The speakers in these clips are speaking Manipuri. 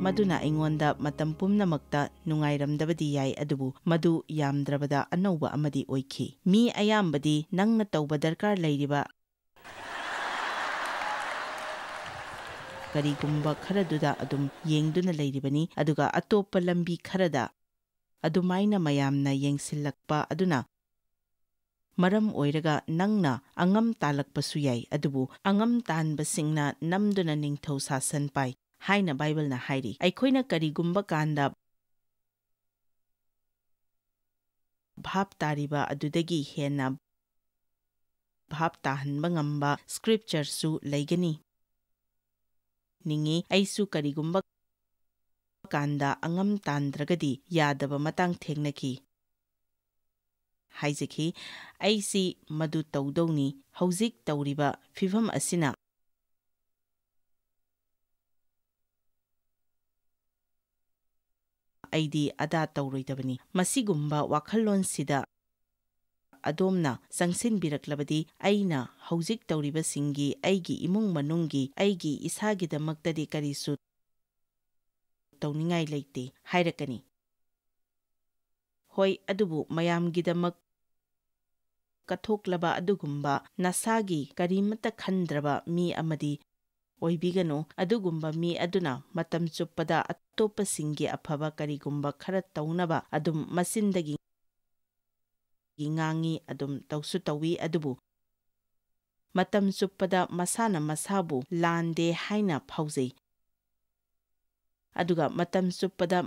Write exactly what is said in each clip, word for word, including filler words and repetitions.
ꯃꯗꯨꯅ ꯑꯩꯉꯣꯟꯗ ꯃꯇꯝ ꯄꯨꯝꯅꯃꯛꯇ ꯅꯨꯡꯉꯥꯏꯔꯝꯗꯕꯗꯤ ꯌꯥꯏ, ꯑꯗꯨꯕꯨ ꯃꯗꯨ ꯌꯥꯝꯗ꯭ꯔꯕꯗ ꯑꯅꯧꯕ ꯑꯃꯗꯤ ꯑꯣꯏꯈꯤ꯫ ꯃꯤ ꯑꯌꯥꯝꯕꯗꯤ ꯅꯪꯅ ꯇꯧꯕ ꯗꯔꯀꯥꯔ ꯂꯩꯔꯤꯕ ꯀꯔꯤꯒꯨꯝꯕ ꯈꯔꯗꯨꯗ ꯑꯗꯨꯝ ꯌꯦꯡꯗꯨꯅ ꯂꯩꯔꯤꯕꯅꯤ, ꯑꯗꯨꯒ ꯑꯇꯣꯞꯄ ꯂꯝꯕꯤ ꯈꯔꯗ ꯑꯗꯨꯃꯥꯏꯅ ꯃꯌꯥꯝꯅ ꯌꯦꯡꯁꯤꯜꯂꯛꯄ ꯑꯗꯨꯅ ꯃꯔꯝ ꯑꯣꯏꯔꯒ ꯅꯪꯅ ꯑꯉꯝ ꯇꯥꯜꯂꯛꯄꯁꯨ ꯌꯥꯏ, ꯑꯗꯨꯕꯨ ꯑꯉꯝ ꯇꯥꯟꯕꯁꯤꯡꯅ ꯅꯝꯗꯨꯅ ꯅꯤꯡꯊꯧ ꯁꯥꯁꯟ ꯄꯥꯏ ꯍꯥꯏꯅ ꯕꯥꯏꯕꯜꯅ ꯍꯥꯏꯔꯤ꯫ ꯑꯩꯈꯣꯏꯅ ꯀꯔꯤꯒꯨꯝꯕ ꯀꯥꯟꯗ ꯚꯥꯞ ꯇꯥꯔꯤꯕ ꯑꯗꯨꯗꯒꯤ ꯍꯦꯟꯅ ꯚꯥꯞ ꯇꯥꯍꯟꯕ ꯉꯝꯕ ꯁ꯭ꯀ꯭ꯔꯤꯞꯆꯔꯁꯨ ꯂꯩꯒꯅꯤ꯫ ꯅꯤꯡꯉꯤ, ꯑꯩꯁꯨ ꯀꯔꯤꯒꯨꯝꯕ ꯀꯥꯟꯗ ꯑꯉꯝ ꯇꯥꯟꯗ꯭ꯔꯒꯗꯤ ꯌꯥꯗꯕ ꯃꯇꯥꯡ ꯊꯦꯡꯅꯈꯤ꯫ ꯍꯥꯏꯖꯈꯤ, "ꯑꯩꯁꯤ ꯃꯗꯨ ꯇꯧꯗꯧꯅꯤ꯫ ꯍꯧꯖꯤꯛ ꯇꯧꯔꯤꯕ ꯐꯤꯚꯝ ꯑꯁꯤꯅ ꯑꯩꯗꯤ ꯑꯗꯥ ꯇꯧꯔꯣꯏꯗꯕꯅꯤ꯫" ꯃꯁꯤꯒꯨꯝꯕ ꯋꯥꯈꯜꯂꯣꯟꯁꯤꯗ ꯑꯗꯣꯝꯅ ꯆꯪꯁꯤꯟꯕꯤꯔꯛꯂꯕꯗꯤ, ꯑꯩꯅ ꯍꯧꯖꯤꯛ ꯇꯧꯔꯤꯕꯁꯤꯡꯒꯤ, ꯑꯩꯒꯤ ꯏꯃꯨꯡ ꯃꯅꯨꯡꯒꯤ, ꯑꯩꯒꯤ ꯏꯁꯥꯒꯤꯗꯃꯛꯇꯗꯤ ꯀꯔꯤꯁꯨ ꯇꯧꯅꯤꯡꯉꯥꯏ ꯂꯩꯇꯦ ꯍꯥꯏꯔꯛꯀꯅꯤ꯫ ꯍꯣꯏ, ꯑꯗꯨꯕꯨ ꯃꯌꯥꯝꯒꯤꯗꯃꯛ ꯀꯠꯊꯣꯛꯂꯕ ꯑꯗꯨꯒꯨꯝꯕ ꯅꯁꯥꯒꯤ ꯀꯔꯤꯃꯠꯇ ꯈꯟꯗ꯭ꯔꯕ ꯃꯤ ꯑꯃꯗꯤ ꯑꯣꯏꯕꯤꯒꯅꯨ꯫ ꯑꯗꯨꯒꯨꯝꯕ ꯃꯤ ꯑꯗꯨꯅ ꯃꯇꯝ ꯆꯨꯞꯄꯗ ꯑꯇꯣꯞꯄꯁꯤꯡꯒꯤ ꯑꯐꯕ ꯀꯔꯤꯒꯨꯝꯕ ꯈꯔ ꯇꯧꯅꯕ ꯑꯗꯨꯝ ꯃꯆꯤꯟꯗꯒꯤ ꯉꯥꯡꯉꯤ, ꯑꯗꯨꯝ ꯇꯧꯁꯨ ꯇꯧꯏ, ꯑꯗꯨꯕꯨ ꯃꯇꯝ ꯆꯨꯞꯄꯗ ꯃꯁꯥꯅ ꯃꯁꯥꯕꯨ ꯂꯥꯟꯗꯦ ꯍꯥꯏꯅ ꯐꯥꯎꯖꯩ꯫ ꯑꯗꯨꯒ ꯃꯇꯝ ꯆꯨꯞꯄꯗ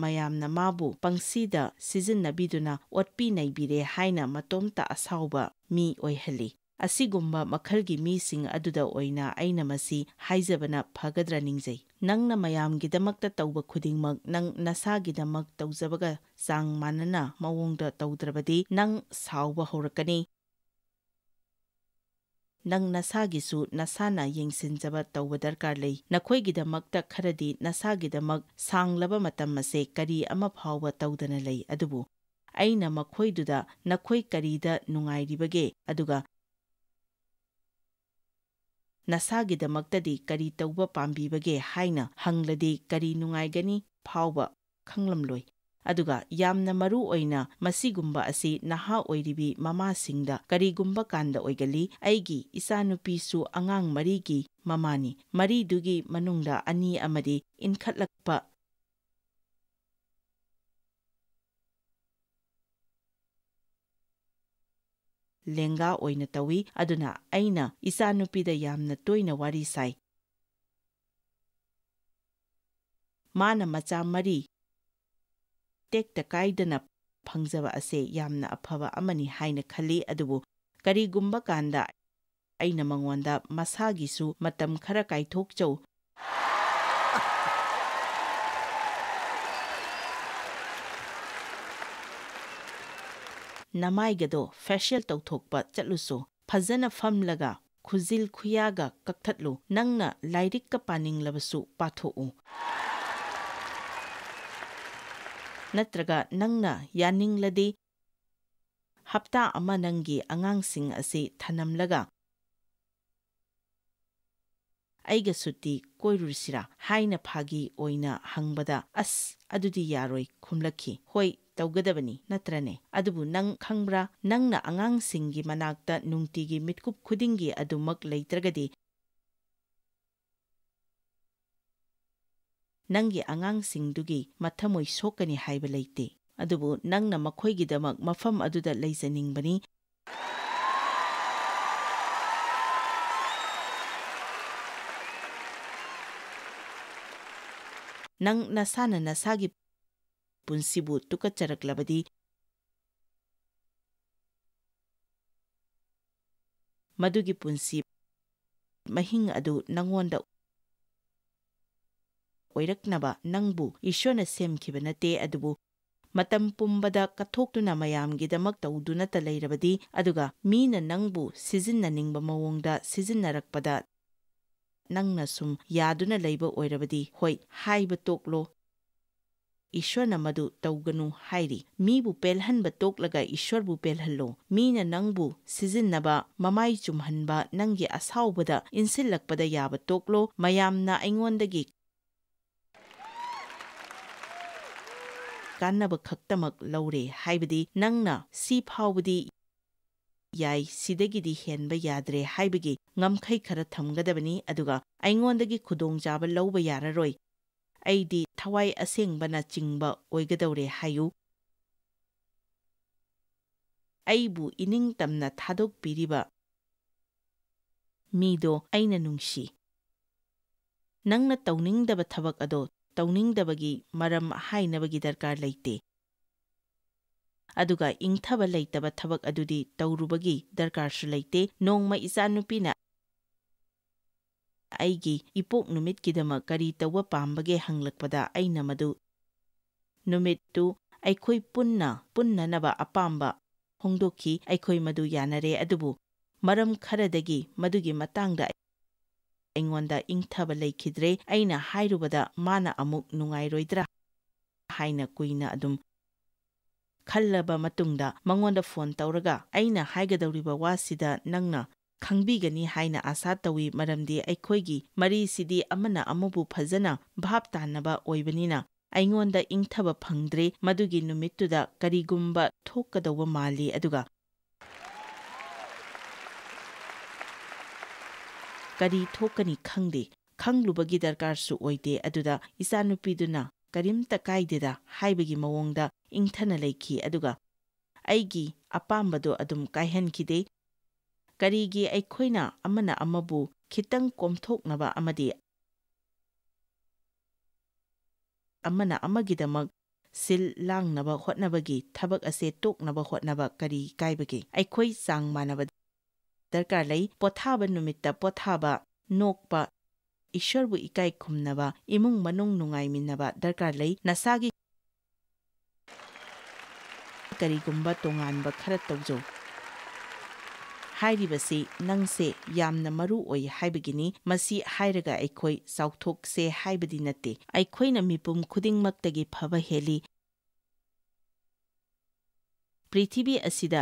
ꯃꯌꯥꯝꯅ ꯃꯥꯕꯨ ꯄꯪꯁꯤꯗ ꯁꯤꯖꯤꯟꯅꯕꯤꯗꯨꯅ ꯑꯣꯠꯄꯤ ꯅꯩꯕꯤꯔꯦ ꯍꯥꯏꯅ ꯃꯇꯣꯝꯇ ꯑꯁꯥꯎꯕ ꯃꯤ ꯑꯣꯏꯍꯜꯂꯤ꯫ ꯑꯁꯤꯒꯨꯝꯕ ꯃꯈꯜꯒꯤ ꯃꯤꯁꯤꯡ ꯑꯗꯨꯗ ꯑꯣꯏꯅ ꯑꯩꯅ ꯃꯁꯤ ꯍꯥꯏꯖꯕꯅ ꯐꯒꯗ꯭ꯔꯥ ꯅꯤꯡꯖꯩ꯫ ꯅꯪꯅ ꯃꯌꯥꯝꯒꯤꯗꯃꯛꯇ ꯇꯧꯕ ꯈꯨꯗꯤꯡꯃꯛ ꯅꯪ ꯅꯁꯥꯒꯤꯗꯃꯛ ꯇꯧꯖꯕꯒ ꯆꯥꯡ ꯃꯥꯟꯅꯅ ꯃꯑꯣꯡꯗ ꯇꯧꯗ꯭ꯔꯕꯗꯤ ꯅꯪ ꯁꯥꯎꯕ ꯍꯧꯔꯛꯀꯅꯤ꯫ ꯅꯪ ꯅꯁꯥꯒꯤꯁꯨ ꯅꯁꯥꯅ ꯌꯦꯡꯁꯤꯟꯖꯕ ꯇꯧꯕ ꯗꯔꯀꯥꯔ ꯂꯩ꯫ ꯅꯈꯣꯏꯒꯤꯗꯃꯛꯇ ꯈꯔꯗꯤ ꯅꯁꯥꯒꯤꯗꯃꯛ ꯁꯥꯡꯂꯕ ꯃꯇꯝ ꯑꯁꯦ ꯀꯔꯤ ꯑꯃ ꯐꯥꯎꯕ ꯇꯧꯗꯅ ꯂꯩ, ꯑꯗꯨꯕꯨ ꯑꯩꯅ ꯃꯈꯣꯏꯗꯨꯗ ꯅꯈꯣꯏ ꯀꯔꯤꯗ ꯅꯨꯡꯉꯥꯏꯔꯤꯕꯒꯦ, ꯑꯗꯨꯒ ꯅꯁꯥꯒꯤꯗꯃꯛꯇꯗꯤ ꯀꯔꯤ ꯇꯧꯕ ꯄꯥꯝꯕꯤꯕꯒꯦ ꯍꯥꯏꯅ ꯍꯪꯂꯗꯤ ꯀꯔꯤ ꯅꯨꯡꯉꯥꯏꯒꯅꯤ ꯐꯥꯎꯕ ꯈꯪꯂꯝꯂꯣꯏ꯫ ꯑꯗꯨꯒ ꯌꯥꯝꯅ ꯃꯔꯨ ꯑꯣꯏꯅ ꯃꯁꯤꯒꯨꯝꯕ ꯑꯁꯤ ꯅꯍꯥ ꯑꯣꯏꯔꯤꯕꯤ ꯃꯃꯥꯁꯤꯡꯗ ꯀꯔꯤꯒꯨꯝꯕ ꯀꯥꯟꯗ ꯑꯣꯏꯒꯜꯂꯤ꯫ ꯑꯩꯒꯤ ꯏꯆꯥꯅꯨꯄꯤꯁꯨ ꯑꯉꯥꯡ ꯃꯔꯤꯒꯤ ꯃꯃꯥꯅꯤ꯫ ꯃꯔꯤꯗꯨꯒꯤ ꯃꯅꯨꯡꯗ ꯑꯅꯤ ꯑꯃꯗꯤ ꯏꯟꯈꯠꯂꯛꯄ ꯂꯦꯡꯒꯥ ꯑꯣꯏꯅ ꯇꯧꯏ꯫ ꯑꯗꯨꯅ ꯑꯩꯅ ꯏꯆꯥꯅꯨꯄꯤꯗ ꯌꯥꯝꯅ ꯇꯣꯏꯅ ꯋꯥꯔꯤ ꯁꯥꯏ꯫ ꯃꯥꯅ ꯃꯆꯥ ꯃꯔꯤ ꯇꯦꯛꯇ ꯀꯥꯏꯗꯅ ꯐꯪꯖꯕ ꯑꯁꯦ ꯌꯥꯝꯅ ꯑꯐꯕ ꯑꯃꯅꯤ ꯍꯥꯏꯅ ꯈꯜꯂꯤ꯫ ꯑꯗꯨꯕꯨ ꯀꯔꯤꯒꯨꯝꯕ ꯀꯥꯟꯗ ꯑꯩꯅ ꯃꯉꯣꯟꯗ ꯃꯁꯥꯒꯤꯁꯨ ꯃꯇꯝ ꯈꯔ ꯀꯥꯏꯊꯣꯛꯆꯧ, ꯅꯃꯥꯏꯒꯗꯣ facial ꯇꯧꯊꯣꯛꯄ ꯆꯠꯂꯨꯁꯣ, ꯐꯖꯅ ꯐꯝꯂꯒ ꯈꯨꯖꯤꯜ ꯈꯨꯌꯥꯒ ꯀꯛꯊꯠꯂꯨ, ꯅꯪꯅ ꯂꯥꯏꯔꯤꯛꯀ ꯄꯥꯅꯤꯡꯂꯕꯁꯨ ꯄꯥꯊꯣꯛꯎ꯫ ꯅꯠꯇ꯭ꯔꯒ ꯅꯪꯅ ꯌꯥꯅꯤꯡꯂꯗꯤ ꯍꯞꯇꯥ ꯑꯃ ꯅꯪꯒꯤ ꯑꯉꯥꯡꯁꯤꯡ ꯑꯁꯤ ꯊꯅꯝꯂꯒ ꯑꯩꯒ ꯁꯨꯇꯤ ꯀꯣꯏꯔꯨꯁꯤꯔꯥ ꯍꯥꯏꯅ ꯐꯥꯒꯤ ꯑꯣꯏꯅ ꯍꯪꯕꯗ, "ꯑꯁ, ꯑꯗꯨꯗꯤ ꯌꯥꯔꯣꯏ" ꯈꯨꯝꯂꯛꯈꯤ꯫ "ꯍꯣꯏ, ꯇꯧꯒꯗꯕꯅꯤ, ꯅꯠꯇ꯭ꯔꯅꯦ? ꯑꯗꯨꯕꯨ ꯅꯪ ꯈꯪꯕ꯭ꯔꯥ, ꯅꯪꯅ ꯑꯉꯥꯡꯁꯤꯡꯒꯤ ꯃꯅꯥꯛꯇ ꯅꯨꯡꯇꯤꯒꯤ ꯃꯤꯠꯀꯨꯞ ꯈꯨꯗꯤꯡꯒꯤ ꯑꯗꯨꯃꯛ ꯂꯩꯇ꯭ꯔꯒꯗꯤ ꯅꯪꯒꯤ ꯑꯉꯥꯡꯁꯤꯡꯗꯨꯒꯤ ꯃꯊꯃꯣꯏ ꯁꯣꯛꯀꯅꯤ ꯍꯥꯏꯕ ꯂꯩꯇꯦ꯫ ꯑꯗꯨꯕꯨ ꯅꯪꯅ ꯃꯈꯣꯏꯒꯤꯗꯃꯛ ꯃꯐꯝ ꯑꯗꯨꯗ ꯂꯩꯖꯅꯤꯡꯕꯅꯤ꯫ ꯅꯪ ꯅꯁꯥꯅ ꯅꯁꯥꯒꯤ ꯄꯨꯟꯁꯤꯕꯨ ꯇꯨꯀꯠꯆꯔꯛꯂꯕꯗꯤ, ꯃꯗꯨꯒꯤ ꯄꯨꯟꯁꯤ ꯃꯍꯤꯡ ꯑꯗꯨ ꯅꯉꯣꯟꯗ ꯑꯣꯏꯔꯛꯅꯕ ꯅꯪꯕꯨ ꯏꯁꯣꯔꯅ ꯁꯦꯝꯈꯤꯕ ꯅꯠꯇꯦ, ꯑꯗꯨꯕꯨ ꯃꯇꯝ ꯄꯨꯝꯕꯗ ꯀꯠꯊꯣꯛꯇꯨꯅ ꯃꯌꯥꯝꯒꯤꯗꯃꯛ ꯇꯧꯗꯨꯅꯇ ꯂꯩꯔꯕꯗꯤ, ꯑꯗꯨꯒ ꯃꯤꯅ ꯅꯪꯕꯨ ꯁꯤꯖꯤꯟꯅꯅꯤꯡꯕ ꯃꯑꯣꯡꯗ ꯁꯤꯖꯤꯟꯅꯔꯛꯄꯗ ꯅꯪꯅ ꯁꯨꯝ ꯌꯥꯗꯨꯅ ꯂꯩꯕ ꯑꯣꯏꯔꯕꯗꯤ, ꯍꯣꯏ, ꯍꯥꯏꯕ ꯇꯣꯛꯂꯣ꯫ ꯏꯁ꯭ꯋꯔꯅ ꯃꯗꯨ ꯇꯧꯒꯅꯨ ꯍꯥꯏꯔꯤ꯫ ꯃꯤꯕꯨ ꯄꯦꯜꯍꯟꯕ ꯇꯣꯛꯂꯒ ꯏꯁ꯭ꯋꯔꯕꯨ ꯄꯦꯜꯍꯜꯂꯣ꯫ ꯃꯤꯅ ꯅꯪꯕꯨ ꯁꯤꯖꯤꯟꯅꯕ, ꯃꯃꯥꯏ ꯆꯨꯝꯍꯟꯕ, ꯅꯪꯒꯤ ꯑꯁꯥꯎꯕꯗ ꯏꯟꯁꯤꯜꯂꯛꯄꯗ ꯌꯥꯕ ꯇꯣꯛꯂꯣ꯫ ꯃꯌꯥꯝꯅ ꯑꯩꯉꯣꯟꯗꯒꯤ ꯀꯥꯟꯅꯕ ꯈꯛꯇꯃꯛ ꯂꯧꯔꯦ ꯍꯥꯏꯕꯗꯤ ꯅꯪꯅ ꯁꯤ ꯐꯥꯎꯕꯗꯤ ꯌꯥꯏ, ꯁꯤꯗꯒꯤꯗꯤ ꯍꯦꯟꯕ ꯌꯥꯗ꯭ꯔꯦ ꯍꯥꯏꯕꯒꯤ ꯉꯝꯈꯩ ꯈꯔ ꯊꯝꯒꯗꯕꯅꯤ, ꯑꯗꯨꯒ ꯑꯩꯉꯣꯟꯗꯒꯤ ꯈꯨꯗꯣꯡꯆꯥꯕ ꯂꯧꯕ ꯌꯥꯔꯔꯣꯏ꯫ ꯑꯩꯗꯤ ꯊꯋꯥꯏ ꯑꯁꯦꯡꯕꯅ ꯆꯤꯡꯕ ꯑꯣꯏꯒꯗꯧꯔꯦ ꯍꯥꯏꯌꯨ꯫ ꯑꯩꯕꯨ ꯏꯅꯤꯡ ꯇꯝꯅ ꯊꯥꯗꯣꯛꯄꯤꯔꯤꯕ ꯃꯤꯗꯣ ꯑꯩꯅ ꯅꯨꯡꯁꯤ꯫ ꯅꯪꯅ ꯇꯧꯅꯤꯡꯗꯕ ꯊꯕꯛ ꯑꯗꯣ ꯇꯧꯅꯤꯡꯗꯕꯒꯤ ꯃꯔꯝ ꯍꯥꯏꯅꯕꯒꯤ ꯗꯔꯀꯥꯔ ꯂꯩꯇꯦ꯫ ꯑꯗꯨꯒ ꯏꯪꯊꯕ ꯂꯩꯇꯕ ꯊꯕꯛ ꯑꯗꯨꯗꯤ ꯇꯧꯔꯨꯕꯒꯤ ꯗꯔꯀꯥꯔꯁꯨ ꯂꯩꯇꯦ꯫ ꯅꯣꯡꯃ ꯏꯆꯥꯅꯨꯄꯤꯅ ꯑꯩꯒꯤ ꯏꯄꯣꯛ ꯅꯨꯃꯤꯠꯀꯤꯗꯃꯛ ꯀꯔꯤ ꯇꯧꯕ ꯄꯥꯝꯕꯒꯦ ꯍꯪꯂꯛꯄꯗ ꯑꯩꯅ ꯃꯗꯨ ꯅꯨꯃꯤꯠꯇꯨ ꯑꯩꯈꯣꯏ ꯄꯨꯟꯅ ꯄꯨꯟꯅꯅꯕ ꯑꯄꯥꯝꯕ ꯐꯣꯡꯗꯣꯛꯈꯤ꯫ ꯑꯩꯈꯣꯏ ꯃꯗꯨ ꯌꯥꯅꯔꯦ, ꯑꯗꯨꯕꯨ ꯃꯔꯝ ꯈꯔꯗꯒꯤ ꯃꯗꯨꯒꯤ ꯃꯇꯥꯡꯗ ꯑꯩꯉꯣꯟꯗ ꯏꯪꯊꯕ ꯂꯩꯈꯤꯗ꯭ꯔꯦ꯫ ꯑꯩꯅ ꯍꯥꯏꯔꯨꯕꯗ ꯃꯥꯅ ꯑꯃꯨꯛ ꯅꯨꯡꯉꯥꯏꯔꯣꯏꯗ꯭ꯔꯥ ꯍꯥꯏꯅ ꯀꯨꯏꯅ ꯑꯗꯨꯝ ꯈꯜꯂꯕ ꯃꯇꯨꯡꯗ ꯃꯉꯣꯟꯗ ꯐꯣꯟ ꯇꯧꯔꯒ, "ꯑꯩꯅ ꯍꯥꯏꯒꯗꯧꯔꯤꯕ ꯋꯥꯁꯤꯗ ꯅꯪꯅ ꯈꯪꯕꯤꯒꯅꯤ ꯍꯥꯏꯅ ꯑꯥꯁꯥ ꯇꯧꯏ, ꯃꯔꯝꯗꯤ ꯑꯩꯈꯣꯏꯒꯤ ꯃꯔꯤꯁꯤꯗꯤ ꯑꯃꯅ ꯑꯃꯕꯨ ꯐꯖꯅ ꯚꯥꯞ ꯇꯥꯅꯕ ꯑꯣꯏꯕꯅꯤꯅ, ꯑꯩꯉꯣꯟꯗ ꯏꯪꯊꯕ ꯐꯪꯗ꯭ꯔꯦ꯫ ꯃꯗꯨꯒꯤ ꯅꯨꯃꯤꯠꯇꯨꯗ ꯀꯔꯤꯒꯨꯝꯕ ꯊꯣꯛꯀꯗꯧꯕ ꯃꯥꯜꯂꯤ, ꯑꯗꯨꯒ ꯀꯔꯤ ꯊꯣꯛꯀꯅꯤ ꯈꯪꯗꯦ꯫ ꯈꯪꯂꯨꯕꯒꯤ ꯗꯔꯀꯥꯔꯁꯨ ꯑꯣꯏꯗꯦ꯫ ꯑꯗꯨꯗ ꯏꯆꯥꯅꯨꯄꯤꯗꯨꯅ ꯀꯔꯤꯝꯇ ꯀꯥꯏꯗꯦꯗ ꯍꯥꯏꯕꯒꯤ ꯃꯑꯣꯡꯗ ꯏꯪꯊꯅ ꯂꯩꯈꯤ, ꯑꯗꯨꯒ ꯑꯩꯒꯤ ꯑꯄꯥꯝꯕꯗꯣ ꯑꯗꯨꯝ ꯀꯥꯏꯍꯟꯈꯤꯗꯦ꯫ ꯀꯔꯤꯒꯤ ꯑꯩꯈꯣꯏꯅ ꯑꯃꯅ ꯑꯃꯕꯨ ꯈꯤꯇꯪ ꯀꯣꯝꯊꯣꯛꯅꯕ ꯑꯃꯗꯤ ꯑꯃꯅ ꯑꯃꯒꯤꯗꯃꯛ ꯁꯤꯜ ꯂꯥꯡꯅꯕ ꯍꯣꯠꯅꯕꯒꯤ ꯊꯕꯛ ꯑꯁꯦ ꯇꯣꯛꯅꯕ ꯍꯣꯠꯅꯕ ꯀꯔꯤ ꯀꯥꯏꯕꯒꯦ? ꯑꯩꯈꯣꯏ ꯆꯥꯡ ꯃꯥꯟꯅꯕ ꯗꯔꯀꯥꯔ ꯂꯩ꯫ ꯄꯣꯊꯥꯕ ꯅꯨꯃꯤꯠꯇ ꯄꯣꯊꯥꯕ, ꯅꯣꯛꯄ, ꯏꯁ꯭ꯋꯔꯕꯨ ꯏꯀꯥꯏ ꯈꯨꯝꯅꯕ, ꯏꯃꯨꯡ ꯃꯅꯨꯡ ꯅꯨꯡꯉꯥꯏꯃꯤꯟꯅꯕ ꯗꯔꯀꯥꯔ ꯂꯩ꯫ ꯅꯁꯥꯒꯤ ꯀꯔꯤꯒꯨꯝꯕ ꯇꯣꯉꯥꯟꯕ ꯈꯔ ꯇꯧꯖꯧ ꯍꯥꯏꯔꯤꯕꯁꯤ ꯅꯪꯁꯦ ꯌꯥꯝꯅ ꯃꯔꯨ ꯑꯣꯏ ꯍꯥꯏꯕꯒꯤꯅꯤ꯫ ꯃꯁꯤ ꯍꯥꯏꯔꯒ ꯑꯩꯈꯣꯏ ꯆꯥꯎꯊꯣꯛꯁꯦ ꯍꯥꯏꯕꯗꯤ ꯅꯠꯇꯦ꯫ ꯑꯩꯈꯣꯏꯅ ꯃꯤꯄꯨꯝ ꯈꯨꯗꯤꯡꯃꯛꯇꯒꯤ ꯐꯕ ꯍꯦꯜꯂꯤ꯫ ꯄ꯭ꯔꯤꯊꯤꯕꯤ ꯑꯁꯤꯗ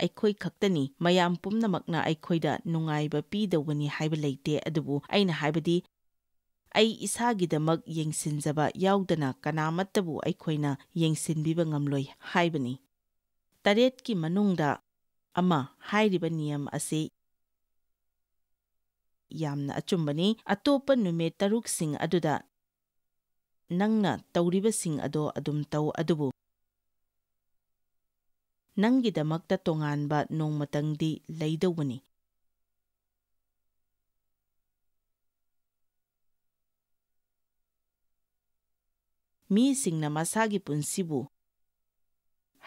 ꯑꯩꯈꯣꯏ ꯈꯛꯇꯅꯤ꯫ ꯃꯌꯥꯝ ꯄꯨꯝꯅꯃꯛꯅ ꯑꯩꯈꯣꯏꯗ ꯅꯨꯡꯉꯥꯏꯕ ꯄꯤꯗꯧꯕꯅꯤ ꯍꯥꯏꯕ ꯂꯩꯇꯦ꯫ ꯑꯗꯨꯕꯨ ꯑꯩꯅ ꯍꯥꯏꯕꯗꯤ, ꯑꯩ ꯏꯁꯥꯒꯤꯗꯃꯛ ꯌꯦꯡꯁꯤꯟꯖꯕ ꯌꯥꯎꯗꯅ ꯀꯅꯥꯃꯠꯇꯕꯨ ꯑꯩꯈꯣꯏꯅ ꯌꯦꯡꯁꯤꯟꯕꯤꯕ ꯉꯝꯂꯣꯏ ꯍꯥꯏꯕꯅꯤ꯫ ꯇꯔꯦꯠꯀꯤ ꯃꯅꯨꯡꯗ ꯑꯃ ꯍꯥꯏꯔꯤꯕ ꯅꯤꯌꯝ ꯑꯁꯤ ꯌꯥꯝꯅ ꯑꯆꯨꯝꯕꯅꯤ꯫ ꯑꯇꯣꯞꯄ ꯅꯨꯃꯤꯠ ꯇꯔꯨꯛꯁꯤꯡ ꯑꯗꯨꯗ ꯅꯪꯅ ꯇꯧꯔꯤꯕꯁꯤꯡ ꯑꯗꯣ ꯑꯗꯨꯝ ꯇꯧ, ꯑꯗꯨꯕꯨ ꯅꯪꯒꯤꯗꯃꯛꯇ ꯇꯣꯉꯥꯟꯕ ꯅꯣꯡꯃꯇꯪꯗꯤ ꯂꯩꯗꯧꯕꯅꯤ꯫ ꯃꯤꯁꯤꯡꯅ ꯃꯁꯥꯒꯤ ꯄꯨꯟꯁꯤꯕꯨ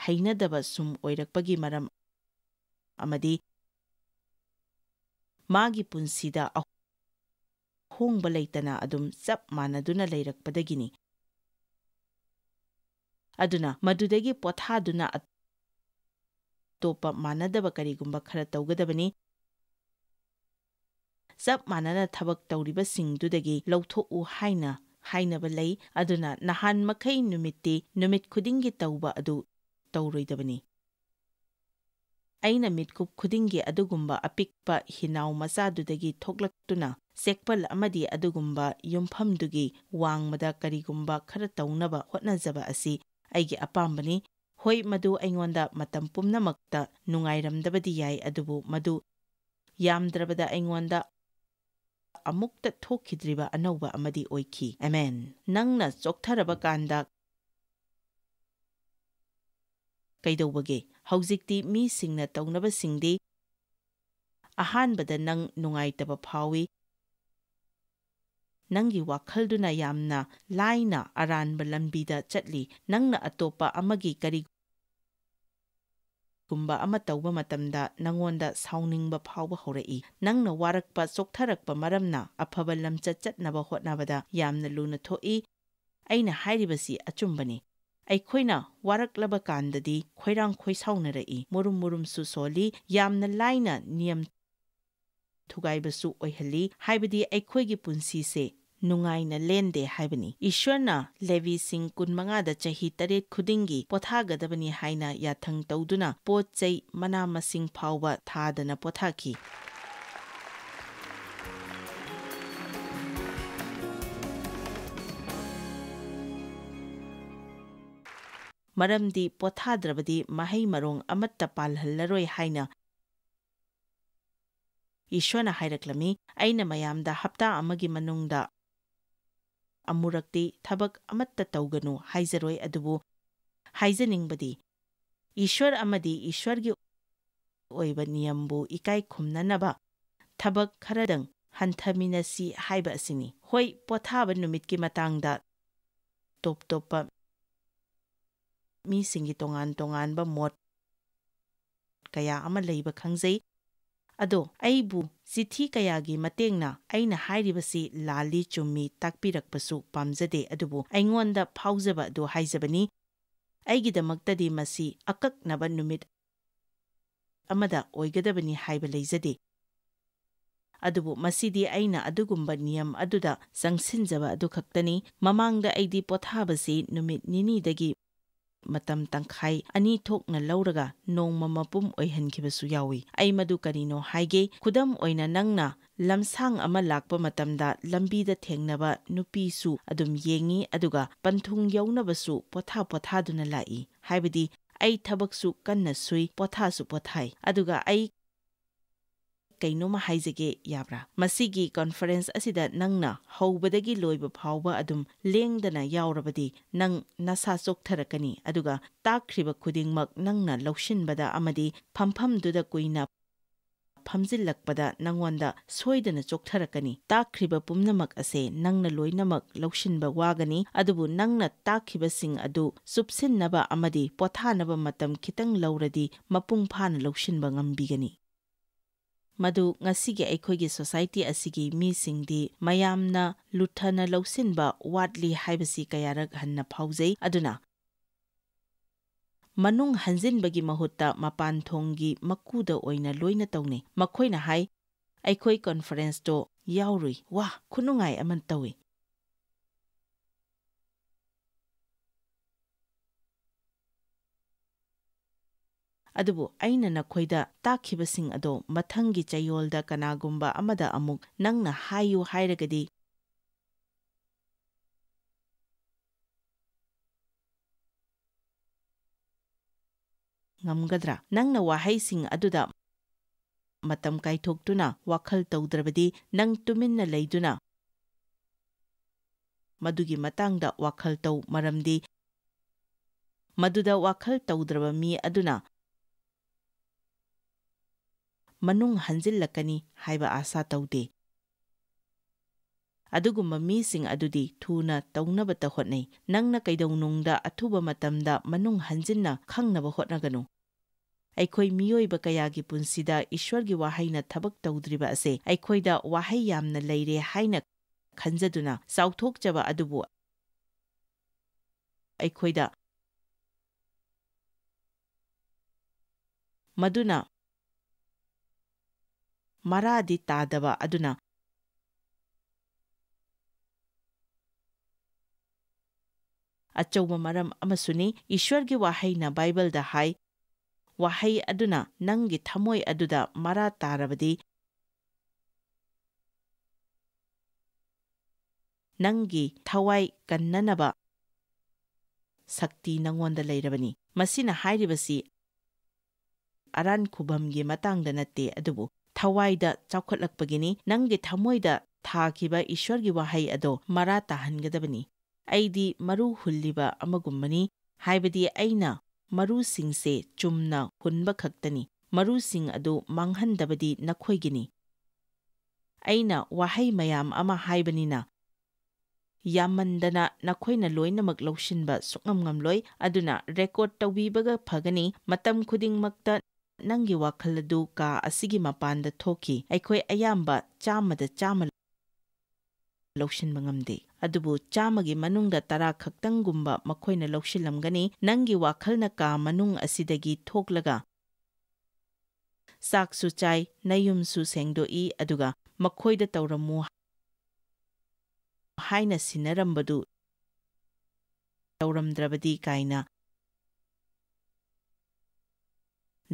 ꯍꯩꯅꯗꯕ ꯁꯨꯝ ꯑꯣꯏꯔꯛꯄꯒꯤ ꯃꯔꯝ ꯑꯃꯗꯤ ꯃꯥꯒꯤ ꯄꯨꯟꯁꯤꯗ ꯑꯍꯣꯡꯕ ꯂꯩꯇꯅ ꯑꯗꯨꯝ ꯆꯞ ꯃꯥꯟꯅꯗꯨꯅ ꯂꯩꯔꯛꯄꯗꯒꯤꯅꯤ꯫ ꯑꯗꯨꯅ ꯃꯗꯨꯗꯒꯤ ꯄꯣꯊꯥꯗꯨꯅ ꯑꯇꯣꯞꯄ ꯃꯥꯟꯅꯗꯕ ꯀꯔꯤꯒꯨꯝꯕ ꯈꯔ ꯇꯧꯒꯗꯕꯅꯤ꯫ ꯆꯞ ꯃꯥꯟꯅꯅ ꯊꯕꯛ ꯇꯧꯔꯤꯕꯁꯤꯡꯗꯨꯗꯒꯤ ꯂꯧꯊꯣꯛꯎ ꯍꯥꯏꯅ ꯍꯥꯏꯅꯕ ꯂꯩ꯫ ꯑꯗꯨꯅ ꯅꯍꯥꯟ ꯃꯈꯩ ꯅꯨꯃꯤꯠꯇꯤ ꯅꯨꯃꯤꯠ ꯈꯨꯗꯤꯡꯒꯤ ꯇꯧꯕ ꯑꯗꯨ ꯇꯧꯔꯣꯏꯗꯕꯅꯤ꯫ ꯑꯩꯅ ꯃꯤꯠꯀꯨꯞ ꯈꯨꯗꯤꯡꯒꯤ ꯑꯗꯨꯒꯨꯝꯕ ꯑꯄꯤꯛꯄ ꯍꯤꯅꯥꯎ ꯃꯆꯥꯗꯨꯗꯒꯤ ꯊꯣꯛꯂꯛꯇꯨꯅ ꯆꯦꯛꯄꯜ ꯑꯃꯗꯤ ꯑꯗꯨꯒꯨꯝꯕ ꯌꯨꯝꯐꯝꯗꯨꯒꯤ ꯋꯥꯡꯃꯗ ꯀꯔꯤꯒꯨꯝꯕ ꯈꯔ ꯇꯧꯅꯕ ꯍꯣꯠꯅꯖꯕ ꯑꯁꯤ ꯑꯩꯒꯤ ꯑꯄꯥꯝꯕꯅꯤ꯫ ꯍꯣꯏ, ꯃꯗꯨ ꯑꯩꯉꯣꯟꯗ ꯃꯇꯝ ꯄꯨꯝꯅꯃꯛꯇ ꯅꯨꯡꯉꯥꯏꯔꯝꯗꯕꯗꯤ ꯌꯥꯏ, ꯑꯗꯨꯕꯨ ꯃꯗꯨ ꯌꯥꯝꯗ꯭ꯔꯕꯗ ꯑꯩꯉꯣꯟꯗ ꯑꯃꯨꯛꯇ ꯊꯣꯛꯈꯤꯗ꯭ꯔꯤꯕ ꯑꯅꯧꯕ ꯑꯃꯗꯤ ꯑꯣꯏꯈꯤ꯫ ꯑꯃꯦꯟ꯫ ꯅꯪꯅ ꯆꯣꯛꯊꯔꯕ ꯀꯥꯟꯗ ꯀꯩꯗꯧꯕꯒꯦ? ꯍꯧꯖꯤꯛꯇꯤ ꯃꯤꯁꯤꯡꯅ ꯇꯧꯅꯕꯁꯤꯡꯗꯤ ꯑꯍꯥꯟꯕꯗ ꯅꯪ ꯅꯨꯡꯉꯥꯏꯇꯕ ꯐꯥꯎꯏ꯫ ꯅꯪꯒꯤ ꯋꯥꯈꯜꯗꯨꯅ ꯌꯥꯝꯅ ꯂꯥꯏꯅ ꯑꯔꯥꯟꯕ ꯂꯝꯕꯤꯗ ꯆꯠꯂꯤ꯫ ꯅꯪꯅ ꯑꯇꯣꯞꯄ ꯑꯃꯒꯤ ꯀꯔꯤꯒꯨꯝꯕ ꯑꯃ ꯇꯧꯕ ꯃꯇꯝꯗ ꯅꯉꯣꯟꯗ ꯁꯥꯎꯅꯤꯡꯕ ꯐꯥꯎꯕ ꯍꯧꯔꯛꯏ꯫ ꯅꯪꯅ ꯋꯥꯔꯛꯄ, ꯆꯣꯛꯊꯔꯛꯄ ꯃꯔꯝꯅ ꯑꯐꯕ ꯂꯝꯆꯠ ꯆꯠꯅꯕ ꯍꯣꯠꯅꯕꯗ ꯌꯥꯝꯅ ꯂꯨꯅ ꯊꯣꯛꯏ꯫ ꯑꯩꯅ ꯍꯥꯏꯔꯤꯕꯁꯤ ꯑꯆꯨꯝꯕꯅꯤ꯫ ꯑꯩꯈꯣꯏꯅ ꯋꯥꯔꯛꯂꯕ ꯀꯥꯟꯗꯗꯤ ꯈꯣꯏꯔꯥꯡ ꯈꯣꯏꯁꯥꯎꯅꯔꯛꯏ, ꯃꯨꯔꯨꯝ ꯃꯨꯔꯨꯝꯁꯨ ꯁꯣꯜꯂꯤ, ꯌꯥꯝꯅ ꯂꯥꯏꯅ ꯅꯤꯌꯝ ꯊꯨꯒꯥꯏꯕꯁꯨ ꯑꯣꯏꯍꯜꯂꯤ, ꯍꯥꯏꯕꯗꯤ ꯑꯩꯈꯣꯏꯒꯤ ꯄꯨꯟꯁꯤꯁꯦ ꯅꯨꯡꯉꯥꯏꯅ ꯂꯦꯟꯗꯦ ꯍꯥꯏꯕꯅꯤ꯫ ꯏꯁ꯭ꯋꯔꯅ ꯂꯦꯕꯤꯁꯤꯡ ꯀꯨꯟꯃꯉꯥꯗ ꯆꯍꯤ ꯇꯔꯦꯠ ꯈꯨꯗꯤꯡꯒꯤ ꯄꯣꯊꯥꯒꯗꯕꯅꯤ ꯍꯥꯏꯅ ꯌꯥꯊꯪ ꯇꯧꯗꯨꯅ ꯄꯣꯠ ꯆꯩ ꯃꯅꯥ ꯃꯁꯤꯡ ꯐꯥꯎꯕ ꯊꯥꯗꯅ ꯄꯣꯊꯥꯈꯤ꯫ ꯃꯔꯝꯗꯤ ꯄꯣꯊꯥꯗ꯭ꯔꯕꯗꯤ ꯃꯍꯩ ꯃꯔꯣꯡ ꯑꯃꯠꯇ ꯄꯥꯜꯍꯜꯂꯔꯣꯏ ꯍꯥꯏꯅ ꯏꯁ꯭ꯋꯔꯅ ꯍꯥꯏꯔꯛꯂꯝꯃꯤ꯫ ꯑꯩꯅ ꯃꯌꯥꯝꯗ ꯍꯞꯇꯥ ꯑꯃꯒꯤ ꯃꯅꯨꯡꯗ ꯑꯃꯨꯔꯛꯇꯤ ꯊꯕꯛ ꯑꯃꯠꯇ ꯇꯧꯒꯅꯨ ꯍꯥꯏꯖꯔꯣꯏ, ꯑꯗꯨꯕꯨ ꯍꯥꯏꯖꯅꯤꯡꯕꯗꯤ ꯏꯁ꯭ꯋꯔ ꯑꯃꯗꯤ ꯏꯁ꯭ꯋꯔꯒꯤ ꯑꯣꯏꯕ ꯅꯤꯌꯝꯕꯨ ꯏꯀꯥꯏ ꯈꯨꯝꯅꯅꯕ ꯊꯕꯛ ꯈꯔꯗꯪ ꯍꯟꯊꯃꯤꯟꯅꯁꯤ ꯍꯥꯏꯕ ꯑꯁꯤꯅꯤ꯫ ꯍꯣꯏ, ꯄꯣꯊꯥꯕ ꯅꯨꯃꯤꯠꯀꯤ ꯃꯇꯥꯡꯗ ꯇꯣꯞ ꯇꯣꯞꯄ ꯃꯤꯁꯤꯡꯒꯤ ꯇꯣꯉꯥꯟ ꯇꯣꯉꯥꯟꯕ ꯃꯣꯠ ꯀꯌꯥ ꯑꯃ ꯂꯩꯕ ꯈꯪꯖꯩ꯫ ꯑꯗꯣ ꯑꯩꯕꯨ ꯆꯤꯊꯤ ꯀꯌꯥꯒꯤ ꯃꯇꯦꯡꯅ ꯑꯩꯅ ꯍꯥꯏꯔꯤꯕꯁꯤ ꯂꯥꯜꯂꯤ ꯆꯨꯝꯃꯤ ꯇꯥꯛꯄꯤꯔꯛꯄꯁꯨ ꯄꯥꯝꯖꯗꯦ, ꯑꯗꯨꯕꯨ ꯑꯩꯉꯣꯟꯗ ꯐꯥꯎꯖꯕ ꯑꯗꯨ ꯍꯥꯏꯖꯕꯅꯤ꯫ ꯑꯩꯒꯤꯗꯃꯛꯇꯗꯤ ꯃꯁꯤ ꯑꯀꯛꯅꯕ ꯅꯨꯃꯤꯠ ꯑꯃꯗ ꯑꯣꯏꯒꯗꯕꯅꯤ ꯍꯥꯏꯕ ꯂꯩꯖꯗꯦ꯫ ꯑꯗꯨꯕꯨ ꯃꯁꯤꯗꯤ ꯑꯩꯅ ꯑꯗꯨꯒꯨꯝꯕ ꯅꯤꯌꯝ ꯑꯗꯨꯗ ꯆꯪꯁꯤꯟꯖꯕ ꯑꯗꯨꯈꯛꯇꯅꯤ꯫ ꯃꯃꯥꯡꯗ ꯑꯩꯗꯤ ꯄꯣꯊꯥꯕꯁꯤ ꯅꯨꯃꯤꯠ ꯅꯤꯅꯤꯗꯒꯤ ꯃꯇꯝ ꯇꯪꯈꯥꯏ ꯑꯅꯤ ꯊꯣꯛꯅ ꯂꯧꯔꯒ ꯅꯣꯡꯃ ꯃꯄꯨꯝ ꯑꯣꯏꯍꯟꯈꯤꯕꯁꯨ ꯌꯥꯎꯏ꯫ ꯑꯩ ꯃꯗꯨ ꯀꯔꯤꯅꯣ ꯍꯥꯏꯒꯦ꯫ ꯈꯨꯗꯝ ꯑꯣꯏꯅ, ꯅꯪꯅ ꯂꯝꯁꯥꯡ ꯑꯃ ꯂꯥꯛꯄ ꯃꯇꯝꯗ ꯂꯝꯕꯤꯗ ꯊꯦꯡꯅꯕ ꯅꯨꯄꯤꯁꯨ ꯑꯗꯨꯝ ꯌꯦꯡꯏ, ꯑꯗꯨꯒ ꯄꯟꯊꯨꯡ ꯌꯧꯅꯕꯁꯨ ꯄꯣꯊꯥ ꯄꯣꯊꯥꯗꯨꯅ ꯂꯥꯛꯏ꯫ ꯍꯥꯏꯕꯗꯤ ꯑꯩ ꯊꯕꯛꯁꯨ ꯀꯟꯅ ꯁꯨꯏ, ꯄꯣꯊꯥꯁꯨ ꯄꯣꯊꯥꯏ, ꯑꯗꯨꯒ ꯑꯩ ꯀꯩꯅꯣꯝꯃ ꯍꯥꯏꯖꯒꯦ, ꯌꯥꯕ꯭ꯔꯥ? ꯃꯁꯤꯒꯤ ꯀꯟꯐꯔꯦꯟꯁ ꯑꯁꯤꯗ ꯅꯪꯅ ꯍꯧꯕꯗꯒꯤ ꯂꯣꯏꯕ ꯐꯥꯎꯕ ꯑꯗꯨꯝ ꯂꯦꯡꯗꯅ ꯌꯥꯎꯔꯕꯗꯤ ꯅꯪ ꯅꯁꯥ ꯆꯣꯛꯊꯔꯛꯀꯅꯤ, ꯑꯗꯨꯒ ꯇꯥꯛꯈ꯭ꯔꯤꯕ ꯈꯨꯗꯤꯡꯃꯛ ꯅꯪꯅ ꯂꯧꯁꯤꯟꯕꯗ ꯑꯃꯗꯤ ꯐꯝꯐꯝꯗꯨꯗ ꯀꯨꯏꯅ ꯐꯝꯖꯤꯜꯂꯛꯄꯗ ꯅꯪꯉꯣꯟꯗ ꯁꯣꯏꯗꯅ ꯆꯣꯛꯊꯔꯛꯀꯅꯤ꯫ ꯇꯥꯛꯈ꯭ꯔꯤꯕ ꯄꯨꯝꯅꯃꯛ ꯑꯁꯦ ꯅꯪꯅ ꯂꯣꯏꯅꯃꯛ ꯂꯧꯁꯤꯟꯕ ꯋꯥꯒꯅꯤ, ꯑꯗꯨꯕꯨ ꯅꯪꯅ ꯇꯥꯛꯈꯤꯕꯁꯤꯡ ꯑꯗꯨ ꯆꯨꯞꯁꯤꯟꯅꯕ ꯑꯃꯗꯤ ꯄꯣꯊꯥꯅꯕ ꯃꯇꯝ ꯈꯤꯇꯪ ꯂꯧꯔꯗꯤ ꯃꯄꯨꯡ ꯐꯥꯅ ꯂꯧꯁꯤꯟꯕ ꯉꯝꯕꯤꯒꯅꯤ꯫ ꯃꯗꯨ ꯉꯁꯤꯒꯤ ꯑꯩꯈꯣꯏꯒꯤ ꯁꯣꯁꯥꯏꯇꯤ ꯑꯁꯤꯒꯤ ꯃꯤꯁꯤꯡꯗꯤ ꯃꯌꯥꯝꯅ ꯂꯨꯊꯅ ꯂꯧꯁꯤꯟꯕ ꯋꯥꯠꯂꯤ ꯍꯥꯏꯕꯁꯤ ꯀꯌꯥꯔꯛ ꯍꯟꯅ ꯐꯥꯎꯖꯩ꯫ ꯑꯗꯨꯅ ꯃꯅꯨꯡ ꯍꯟꯖꯤꯟꯕꯒꯤ ꯃꯍꯨꯠꯇ ꯃꯄꯥꯟ ꯊꯣꯡꯒꯤ ꯃꯀꯨꯗ ꯑꯣꯏꯅ ꯂꯣꯏꯅ ꯇꯧꯅꯩ꯫ ꯃꯈꯣꯏꯅ ꯍꯥꯏ, "ꯑꯩꯈꯣꯏ ꯀꯟꯐꯔꯦꯟꯁꯇꯣ ꯌꯥꯎꯔꯨꯏ꯫ ꯋꯥ, ꯈꯨꯅꯨꯡꯉꯥꯏ ꯑꯃ ꯇꯧꯏ"꯫ ꯑꯗꯨꯕꯨ ꯑꯩꯅ ꯅꯈꯣꯏꯗ ꯇꯥꯛꯈꯤꯕꯁꯤꯡ ꯑꯗꯣ ꯃꯊꯪꯒꯤ ꯆꯌꯣꯜꯗ ꯀꯅꯥꯒꯨꯝꯕ ꯑꯃꯗ ꯑꯃꯨꯛ ꯅꯪꯅ ꯍꯥꯏꯌꯨ ꯍꯥꯏꯔꯒꯗꯤ, ꯉꯝꯒꯗ꯭ꯔꯥ? ꯅꯪꯅ ꯋꯥꯍꯩꯁꯤꯡ ꯑꯗꯨꯗ ꯃꯇꯝ ꯀꯥꯏꯊꯣꯛꯇꯨꯅ ꯋꯥꯈꯜ ꯇꯧꯗ꯭ꯔꯕꯗꯤ, ꯅꯪ ꯇꯨꯃꯤꯟꯅ ꯂꯩꯗꯨꯅ ꯃꯗꯨꯒꯤ ꯃꯇꯥꯡꯗ ꯋꯥꯈꯜ ꯇꯧ, ꯃꯔꯝꯗꯤ ꯃꯗꯨꯗ ꯋꯥꯈꯜ ꯇꯧꯗ꯭ꯔꯕ ꯃꯤ ꯑꯗꯨꯅ ꯃꯅꯨꯡ ꯍꯟꯖꯤꯜꯂꯛꯀꯅꯤ ꯍꯥꯏꯕ ꯑꯥꯁꯥ ꯇꯧꯗꯦ꯫ ꯑꯗꯨꯒꯨꯝꯕ ꯃꯤꯁꯤꯡ ꯑꯗꯨꯗꯤ ꯊꯨꯅ ꯇꯧꯅꯕꯇ ꯍꯣꯠꯅꯩ꯫ ꯅꯪꯅ ꯀꯩꯗꯧꯅꯨꯡꯗ ꯑꯊꯨꯕ ꯃꯇꯝꯗ ꯃꯅꯨꯡ ꯍꯟꯖꯤꯟꯅ ꯈꯪꯅꯕ ꯍꯣꯠꯅꯒꯅꯨ꯫ ꯑꯩꯈꯣꯏ ꯃꯤꯑꯣꯏꯕ ꯀꯌꯥꯒꯤ ꯄꯨꯟꯁꯤꯗ ꯏꯁ꯭ꯋꯔꯒꯤ ꯋꯥꯍꯩꯅ ꯊꯕꯛ ꯇꯧꯗ꯭ꯔꯤꯕ ꯑꯁꯦ ꯑꯩꯈꯣꯏꯗ ꯋꯥꯍꯩ ꯌꯥꯝꯅ ꯂꯩꯔꯦ ꯍꯥꯏꯅ ꯈꯟꯖꯗꯨꯅ ꯆꯥꯎꯊꯣꯛꯆꯕ ꯑꯗꯨꯕꯨ ꯑꯩꯈꯣꯏꯗ ꯃꯗꯨꯅ ꯃꯔꯥꯗꯤ ꯇꯥꯗꯕ ꯑꯗꯨꯅ ꯑꯆꯧꯕ ꯃꯔꯝ ꯑꯃꯁꯨꯅꯤ꯫ ꯏꯁ꯭ꯋꯔꯒꯤ ꯋꯥꯍꯩꯅ ꯕꯥꯏꯕꯜꯗ ꯍꯥꯏ, "ꯋꯥꯍꯩ ꯑꯗꯨꯅ ꯅꯪꯒꯤ ꯊꯃꯣꯏ ꯑꯗꯨꯗ ꯃꯔꯥ ꯇꯥꯔꯕꯗꯤ, ꯅꯪꯒꯤ ꯊꯋꯥꯏ ꯀꯟꯅꯅꯕ ꯁꯛꯇꯤ ꯅꯉꯣꯟꯗ ꯂꯩꯔꯕꯅꯤ"꯫ ꯃꯁꯤꯅ ꯍꯥꯏꯔꯤꯕꯁꯤ ꯑꯔꯥꯟ ꯈꯨꯕꯝꯒꯤ ꯃꯇꯥꯡꯗ ꯅꯠꯇꯦ, ꯑꯗꯨꯕꯨ ꯊꯋꯥꯏꯗ ꯆꯥꯎꯈꯠꯂꯛꯄꯒꯤꯅꯤ꯫ ꯅꯪꯒꯤ ꯊꯃꯣꯏꯗ ꯊꯥꯈꯤꯕ ꯏꯁ꯭ꯋꯔꯒꯤ ꯋꯥꯍꯩ ꯑꯗꯣ ꯃꯔꯥ ꯇꯥꯍꯟꯒꯗꯕꯅꯤ꯫ "ꯑꯩꯗꯤ ꯃꯔꯨ ꯍꯨꯜꯂꯤꯕ ꯑꯃꯒꯨꯝꯕꯅꯤ, ꯍꯥꯏꯕꯗꯤ ꯑꯩꯅ ꯃꯔꯨꯁꯤꯡꯁꯦ ꯆꯨꯝꯅ ꯍꯨꯟꯕ ꯈꯛꯇꯅꯤ꯫ ꯃꯔꯨꯁꯤꯡ ꯑꯗꯨ ꯃꯥꯡꯍꯟꯗꯕꯗꯤ ꯅꯈꯣꯏꯒꯤꯅꯤ꯫ ꯑꯩꯅ ꯋꯥꯍꯩ ꯃꯌꯥꯝ ꯑꯃ ꯍꯥꯏꯕꯅꯤꯅ, ꯌꯥꯝꯃꯟꯗꯅ ꯅꯈꯣꯏꯅ ꯂꯣꯏꯅꯃꯛ ꯂꯧꯁꯤꯟꯕ ꯁꯨꯛꯉꯝ ꯉꯝꯂꯣꯏ꯫ ꯑꯗꯨꯅ ꯔꯦꯀꯣꯔꯗ ꯇꯧꯕꯤꯕꯒ ꯐꯒꯅꯤ꯫ ꯃꯇꯝ ꯈꯨꯗꯤꯡꯃꯛꯇ ꯅꯪꯒꯤ ꯋꯥꯈꯜ ꯑꯗꯨ ꯀꯥ ꯑꯁꯤꯒꯤ ꯃꯄꯥꯟꯗ ꯊꯣꯛꯈꯤ꯫ ꯑꯩꯈꯣꯏ ꯑꯌꯥꯝꯕ ꯆꯥꯝꯃꯗ ꯆꯥꯝꯃ ꯂꯧꯁꯤꯟꯕ ꯉꯝꯗꯦ꯫ ꯑꯗꯨꯕꯨ ꯆꯥꯝꯃꯒꯤ ꯃꯅꯨꯡꯗ ꯇꯔꯥ ꯈꯛꯇꯪꯒꯨꯝꯕ ꯃꯈꯣꯏꯅ ꯂꯧꯁꯤꯜꯂꯝꯒꯅꯤ꯫ ꯅꯪꯒꯤ ꯋꯥꯈꯜꯅ ꯀꯥ ꯃꯅꯨꯡ ꯑꯁꯤꯗꯒꯤ ꯊꯣꯛꯂꯒ ꯆꯥꯛꯁꯨ ꯆꯥꯏ, ꯅꯌꯨꯝꯁꯨ ꯁꯦꯡꯗꯣꯛꯏ, ꯑꯗꯨꯒ ꯃꯈꯣꯏꯗ ꯇꯧꯔꯝꯃꯨ ꯍꯥꯏꯅ ꯁꯤꯟꯅꯔꯝꯕꯗꯨ ꯇꯧꯔꯝꯗ꯭ꯔꯕꯗꯤ ꯀꯥꯏꯅ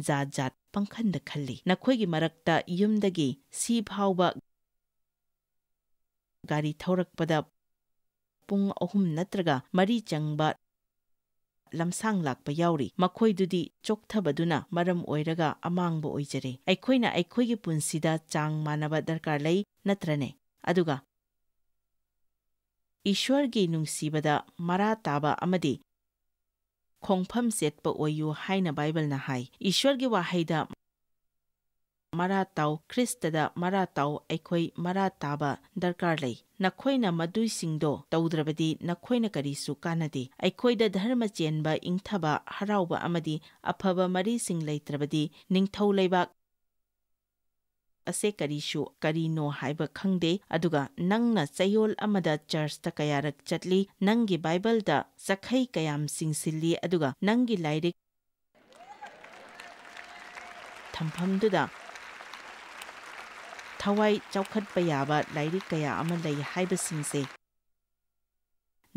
ꯖꯥꯠ ꯖꯥꯠ ꯄꯪꯈꯟꯗ ꯈꯜꯂꯤ꯫ ꯅꯈꯣꯏꯒꯤ ꯃꯔꯛꯇ ꯌꯨꯝꯗꯒꯤ ꯁꯤ ꯐꯥꯎꯕ ꯒꯥꯔꯤ ꯊꯧꯔꯛꯄꯗ ꯄꯨꯡ ꯑꯍꯨꯝ ꯅꯠꯇ꯭ꯔꯒ ꯃꯔꯤ ꯆꯪꯕ ꯂꯝꯁꯥꯡ ꯂꯥꯛꯄ ꯌꯥꯎꯔꯤ꯫ ꯃꯈꯣꯏꯗꯨꯗꯤ ꯆꯣꯛꯊꯕꯗꯨꯅ ꯃꯔꯝ ꯑꯣꯏꯔꯒ ꯑꯃꯥꯡꯕ ꯑꯣꯏꯖꯔꯦ꯫ ꯑꯩꯈꯣꯏꯅ ꯑꯩꯈꯣꯏꯒꯤ ꯄꯨꯟꯁꯤꯗ ꯆꯥꯡ ꯃꯥꯟꯅꯕ ꯗꯔꯀꯥꯔ ꯂꯩ, ꯅꯠꯇ꯭ꯔꯅꯦ? ꯑꯗꯨꯒ ꯏꯁ꯭ꯋꯔꯒꯤ ꯅꯨꯡꯁꯤꯕꯗ ꯃꯔꯥ ꯇꯥꯕ ꯑꯃꯗꯤ ꯈꯣꯡꯐꯝ ꯆꯦꯠꯄ ꯑꯣꯏꯌꯨ ꯍꯥꯏꯅ ꯕꯥꯏꯕꯜꯅ ꯍꯥꯏ꯫ ꯏꯁ꯭ꯋꯔꯒꯤ ꯋꯥꯍꯩꯗ ꯃꯔꯥ ꯇꯥꯎ, ꯈ꯭ꯔꯤꯁꯇꯗ ꯃꯔꯥ ꯇꯥꯎ, ꯑꯩꯈꯣꯏ ꯃꯔꯥ ꯇꯥꯕ ꯗꯔꯀꯥꯔ ꯂꯩ꯫ ꯅꯈꯣꯏꯅ ꯃꯗꯨꯏꯁꯤꯡꯗꯣ ꯇꯧꯗ꯭ꯔꯕꯗꯤ ꯅꯈꯣꯏꯅ ꯀꯔꯤꯁꯨ ꯀꯥꯟꯅꯗꯦ꯫ ꯑꯩꯈꯣꯏꯗ ꯙꯔꯃ ꯆꯦꯟꯕ, ꯏꯪꯊꯕ, ꯍꯔꯥꯎꯕ ꯑꯃꯗꯤ ꯑꯐꯕ ꯃꯔꯤꯁꯤꯡ ꯂꯩꯇ꯭ꯔꯕꯗꯤ ꯅꯤꯡꯊꯧ ꯂꯩꯕꯥꯛ ꯑꯁꯦ ꯀꯔꯤꯁꯨ ꯀꯔꯤꯅꯣ ꯍꯥꯏꯕ ꯈꯪꯗꯦ꯫ ꯑꯗꯨꯒ ꯅꯪꯅ ꯆꯌꯣꯜ ꯑꯃꯗ ꯆꯔꯆꯇ ꯀꯌꯥꯔꯛ ꯆꯠꯂꯤ, ꯅꯪꯒꯤ ꯕꯥꯏꯕꯜꯗ ꯆꯈꯩ ꯀꯌꯥꯝ ꯆꯤꯡꯁꯤꯜꯂꯤ, ꯑꯗꯨꯒ ꯅꯪꯒꯤ ꯂꯥꯏꯔꯤꯛ ꯊꯝꯐꯝꯗꯨꯗ ꯊꯋꯥꯏ ꯆꯥꯎꯈꯠꯄ ꯌꯥꯕ ꯂꯥꯏꯔꯤꯛ ꯀꯌꯥ ꯑꯃ ꯂꯩ ꯍꯥꯏꯕꯁꯤꯡꯁꯦ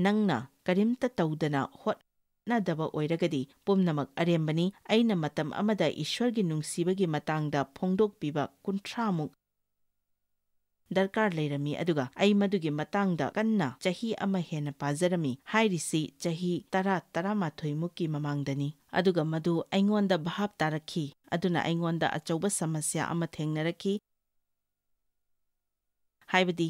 ꯅꯪꯅ ꯀꯔꯤꯝꯇ ꯇꯧꯗꯅ ꯍꯣꯠꯅꯗꯕ ꯑꯣꯏꯔꯒꯗꯤ ꯄꯨꯝꯅꯃꯛ ꯑꯔꯦꯝꯕꯅꯤ꯫ ꯑꯩꯅ ꯃꯇꯝ ꯑꯃꯗ ꯏꯁ꯭ꯋꯔꯒꯤ ꯅꯨꯡꯁꯤꯕꯒꯤ ꯃꯇꯥꯡꯗ ꯐꯣꯡꯗꯣꯛꯄꯤꯕ ꯀꯨꯟꯊ꯭ꯔꯥꯃꯨꯛ ꯗꯔꯀꯥꯔ ꯂꯩꯔꯝꯃꯤ, ꯑꯗꯨꯒ ꯑꯩ ꯃꯗꯨꯒꯤ ꯃꯇꯥꯡꯗ ꯀꯟꯅ ꯆꯍꯤ ꯑꯃ ꯍꯦꯟꯅ ꯄꯥꯖꯔꯝꯃꯤ꯫ ꯍꯥꯏꯔꯤꯁꯤ ꯆꯍꯤ ꯇꯔꯥ, ꯇꯔꯥꯃꯥꯊꯣꯏ ꯃꯨꯛꯀꯤ ꯃꯃꯥꯡꯗꯅꯤ꯫ ꯑꯗꯨꯒ ꯃꯗꯨ ꯑꯩꯉꯣꯟꯗ ꯚꯥꯞ ꯇꯥꯔꯛꯈꯤ, ꯑꯗꯨꯅ ꯑꯩꯉꯣꯟꯗ ꯑꯆꯧꯕ ꯁꯃꯁ꯭ꯌꯥ ꯑꯃ ꯊꯦꯡꯅꯔꯛꯈꯤ꯫ ꯍꯥꯏꯕꯗꯤ,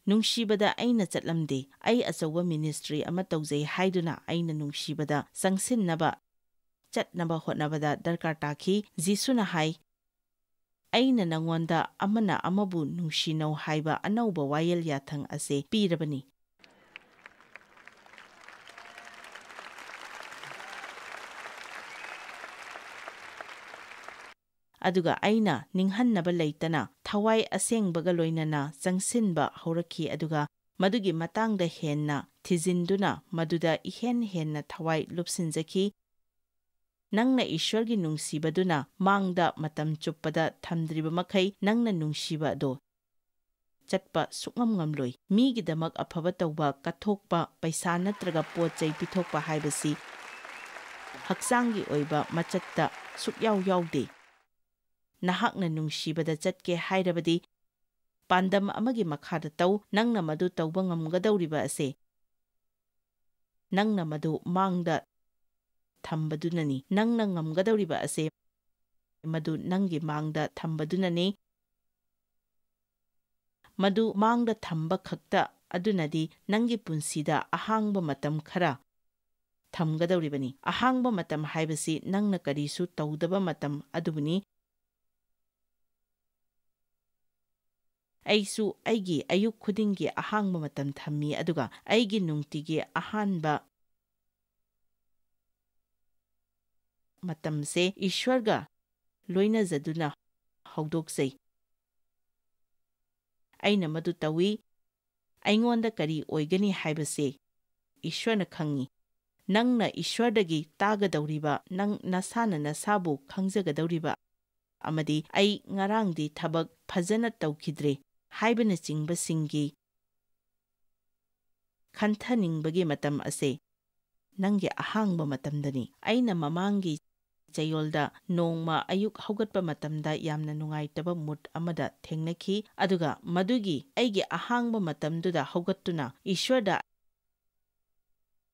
ꯅꯨꯡꯁꯤꯕꯗ ꯑꯩꯅ ꯆꯠꯂꯝꯗꯦ꯫ ꯑꯩ ꯑꯆꯧꯕ ꯃꯤꯅꯤꯁꯇ꯭ꯔꯤ ꯑꯃ ꯇꯧꯖꯩ ꯍꯥꯏꯗꯨꯅ ꯑꯩꯅ ꯅꯨꯡꯁꯤꯕꯗ ꯆꯪꯁꯤꯟꯅꯕ, ꯆꯠꯅꯕ ꯍꯣꯠꯅꯕꯗ ꯗꯔꯀꯥꯔ ꯇꯥꯈꯤ꯫ ꯖꯤꯁꯨꯅ ꯍꯥꯏ, "ꯑꯩꯅ ꯅꯉꯣꯟꯗ ꯑꯃꯅ ꯑꯃꯕꯨ ꯅꯨꯡꯁꯤꯅꯧ ꯍꯥꯏꯕ ꯑꯅꯧꯕ ꯋꯥꯌꯦꯜ ꯌꯥꯊꯪ ꯑꯁꯦ ꯄꯤꯔꯕꯅꯤ"꯫ ꯑꯗꯨꯒ ꯑꯩꯅ ꯅꯤꯡꯍꯟꯅꯕ ꯂꯩꯇꯅ ꯊꯋꯥꯏ ꯑꯁꯦꯡꯕꯒ ꯂꯣꯏꯅꯅ ꯆꯪꯁꯤꯟꯕ ꯍꯧꯔꯛꯈꯤ, ꯑꯗꯨꯒ ꯃꯗꯨꯒꯤ ꯃꯇꯥꯡꯗ ꯍꯦꯟꯅ ꯊꯤꯖꯤꯟꯗꯨꯅ ꯃꯗꯨꯗ ꯏꯍꯦꯟ ꯍꯦꯟꯅ ꯊꯋꯥꯏ ꯂꯨꯞꯁꯤꯟꯖꯈꯤ꯫ ꯅꯪꯅ ꯏꯁ꯭ꯋꯔꯒꯤ ꯅꯨꯡꯁꯤꯕꯗꯨꯅ ꯃꯥꯡꯗ ꯃꯇꯝ ꯆꯨꯞꯄꯗ ꯊꯝꯗ꯭ꯔꯤꯕ ꯃꯈꯩ, ꯅꯪꯅ ꯅꯨꯡꯁꯤꯕ ꯑꯗꯣ ꯆꯠꯄ ꯁꯨꯛꯉꯝ ꯉꯝꯂꯣꯏ꯫ ꯃꯤꯒꯤꯗꯃꯛ ꯑꯐꯕ ꯇꯧꯕ, ꯀꯠꯊꯣꯛꯄ, ꯄꯩꯁꯥ ꯅꯠꯇ꯭ꯔꯒ ꯄꯣꯠ ꯆꯩ ꯄꯤꯊꯣꯛꯄ ꯍꯥꯏꯕꯁꯤ ꯍꯛꯆꯥꯡꯒꯤ ꯑꯣꯏꯕ ꯃꯆꯠꯇ ꯁꯨꯛꯌꯥꯎ ꯌꯥꯎꯗꯦ꯫ ꯅꯍꯥꯛꯅ ꯅꯨꯡꯁꯤꯕꯗ ꯆꯠꯀꯦ ꯍꯥꯏꯔꯕꯗꯤ, ꯄꯥꯟꯗꯝ ꯑꯃꯒꯤ ꯃꯈꯥꯗ ꯇꯧ꯫ ꯅꯪꯅ ꯃꯗꯨ ꯇꯧꯕ ꯉꯝꯒꯗꯧꯔꯤꯕ ꯑꯁꯦ ꯅꯪꯅ ꯃꯗꯨ ꯃꯥꯡꯗ ꯊꯝꯕꯗꯨꯅꯅꯤ꯫ ꯅꯪꯅ ꯉꯝꯒꯗꯧꯔꯤꯕ ꯑꯁꯦ ꯃꯗꯨ ꯅꯪꯒꯤ ꯃꯥꯡꯗ ꯊꯝꯕꯗꯨꯅꯅꯤ꯫ ꯃꯗꯨ ꯃꯥꯡꯗ ꯊꯝꯕ ꯈꯛꯇ ꯑꯗꯨꯅꯗꯤ ꯅꯪꯒꯤ ꯄꯨꯟꯁꯤꯗ ꯑꯍꯥꯡꯕ ꯃꯇꯝ ꯈꯔ ꯊꯝꯒꯗꯧꯔꯤꯕꯅꯤ꯫ ꯑꯍꯥꯡꯕ ꯃꯇꯝ ꯍꯥꯏꯕꯁꯤ ꯅꯪꯅ ꯀꯔꯤꯁꯨ ꯇꯧꯗꯕ ꯃꯇꯝ ꯑꯗꯨꯕꯨꯅꯤ꯫ ꯑꯩꯁꯨ ꯑꯩꯒꯤ ꯑꯌꯨꯛ ꯈꯨꯗꯤꯡꯒꯤ ꯑꯍꯥꯡꯕ ꯃꯇꯝ ꯊꯝꯃꯤ, ꯑꯗꯨꯒ ꯑꯩꯒꯤ ꯅꯨꯡꯇꯤꯒꯤ ꯑꯍꯥꯟꯕ ꯃꯇꯝꯁꯦ ꯏꯁ꯭ꯋꯔꯒ ꯂꯣꯏꯅꯖꯗꯨꯅ ꯍꯧꯗꯣꯛꯆꯩ꯫ ꯑꯩꯅ ꯃꯗꯨ ꯇꯧꯏ꯫ ꯑꯩꯉꯣꯟꯗ ꯀꯔꯤ ꯑꯣꯏꯒꯅꯤ ꯍꯥꯏꯕꯁꯦ ꯏꯁ꯭ꯋꯔꯅ ꯈꯪꯏ꯫ ꯅꯪꯅ ꯏꯁ꯭ꯋꯔꯗꯒꯤ ꯇꯥꯒꯗꯧꯔꯤꯕ, ꯅꯪ ꯅꯁꯥꯅ ꯅꯁꯥꯕꯨ ꯈꯪꯖꯒꯗꯧꯔꯤꯕ, ꯑꯃꯗꯤ "ꯑꯩ ꯉꯔꯥꯡꯗꯤ ꯊꯕꯛ ꯐꯖꯅ ꯇꯧꯈꯤꯗ꯭ꯔꯦ" ꯍꯥꯏꯕꯅꯆꯤꯡꯕꯁꯤꯡꯒꯤ ꯈꯟꯊꯅꯤꯡꯕꯒꯤ ꯃꯇꯝ ꯑꯁꯦ ꯅꯪꯒꯤ ꯑꯍꯥꯡꯕ ꯃꯇꯝꯗꯅꯤ꯫ ꯑꯩꯅ ꯃꯃꯥꯡꯒꯤ ꯆꯌꯣꯜꯗ ꯅꯣꯡꯃ ꯑꯌꯨꯛ ꯍꯧꯒꯠꯄ ꯃꯇꯝꯗ ꯌꯥꯝꯅ ꯅꯨꯡꯉꯥꯏꯇꯕ ꯃꯨꯗ ꯑꯃꯗ ꯊꯦꯡꯅꯈꯤ, ꯑꯗꯨꯒ ꯃꯗꯨꯒꯤ ꯑꯩꯒꯤ ꯑꯍꯥꯡꯕ ꯃꯇꯝꯗꯨꯗ ꯍꯧꯒꯠꯇꯨꯅ ꯏꯁ꯭ꯋꯔꯗ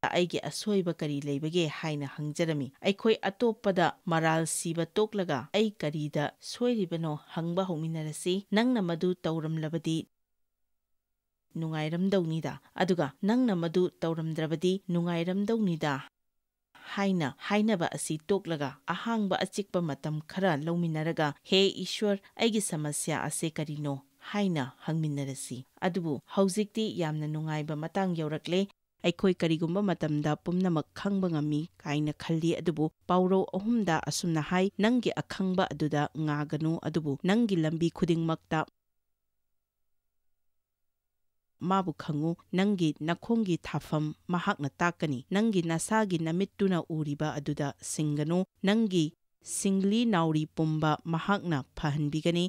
"ꯑꯩꯒꯤ ꯑꯁꯣꯏꯕ ꯀꯔꯤ ꯂꯩꯕꯒꯦ?" ꯍꯥꯏꯅ ꯍꯪꯖꯔꯝꯃꯤ꯫ ꯑꯩꯈꯣꯏ ꯑꯇꯣꯞꯄꯗ ꯃꯔꯥꯜ ꯁꯤꯕ ꯇꯣꯛꯂꯒ "ꯑꯩ ꯀꯔꯤꯗ ꯁꯣꯏꯔꯤꯕꯅꯣ?" ꯍꯪꯕ ꯍꯧꯃꯤꯟꯅꯔꯁꯤ꯫ "ꯅꯪꯅ ꯃꯗꯨ ꯇꯧꯔꯝꯂꯕꯗꯤ ꯅꯨꯡꯉꯥꯏꯔꯝꯗꯧꯅꯤꯗ, ꯑꯗꯨꯒ ꯅꯪꯅ ꯃꯗꯨ ꯇꯧꯔꯝꯗ꯭ꯔꯕꯗꯤ ꯅꯨꯡꯉꯥꯏꯔꯝꯗꯧꯅꯤꯗ" ꯍꯥꯏꯅ ꯍꯥꯏꯅꯕ ꯑꯁꯤ ꯇꯣꯛꯂꯒ, ꯑꯍꯥꯡꯕ ꯑꯆꯤꯛꯄ ꯃꯇꯝ ꯈꯔ ꯂꯧꯃꯤꯟꯅꯔꯒ, "ꯍꯦ ꯏꯁ꯭ꯋꯔ, ꯑꯩꯒꯤ ꯁꯃꯁ꯭ꯌꯥ ꯑꯁꯦ ꯀꯔꯤꯅꯣ?" ꯍꯥꯏꯅ ꯍꯪꯃꯤꯟꯅꯔꯁꯤ꯫ ꯑꯗꯨꯕꯨ ꯍꯧꯖꯤꯛꯇꯤ ꯌꯥꯝꯅ ꯅꯨꯡꯉꯥꯏꯕ ꯃꯇꯥꯡ ꯌꯧꯔꯛꯂꯦ꯫ ꯑꯩꯈꯣꯏ ꯀꯔꯤꯒꯨꯝꯕ ꯃꯇꯝꯗ ꯄꯨꯝꯅꯃꯛ ꯈꯪꯕ ꯉꯝꯃꯤ ꯀꯥꯏꯅ ꯈꯜꯂꯤ, ꯑꯗꯨꯕꯨ ꯄꯥꯎꯔꯧ ꯑꯍꯨꯝꯗ ꯑꯁꯨꯝꯅ ꯍꯥꯏ, "ꯅꯪꯒꯤ ꯑꯈꯪꯕ ꯑꯗꯨꯗ ꯉꯥꯒꯅꯨ, ꯑꯗꯨꯕꯨ ꯅꯪꯒꯤ ꯂꯝꯕꯤ ꯈꯨꯗꯤꯡꯃꯛꯇ ꯃꯥꯕꯨ ꯈꯪꯉꯨ꯫ ꯅꯪꯒꯤ ꯅꯈꯣꯡꯒꯤ ꯊꯥꯐꯝ ꯃꯍꯥꯛꯅ ꯇꯥꯛꯀꯅꯤ꯫ ꯅꯪꯒꯤ ꯅꯁꯥꯒꯤ ꯅꯃꯤꯠꯇꯨꯅ ꯎꯔꯤꯕ ꯑꯗꯨꯗ ꯁꯤꯡꯒꯅꯨ꯫ ꯅꯪꯒꯤ ꯁꯤꯡꯂꯤ ꯅꯥꯎꯔꯤ ꯄꯨꯝꯕ ꯃꯍꯥꯛꯅ ꯐꯍꯟꯕꯤꯒꯅꯤ"꯫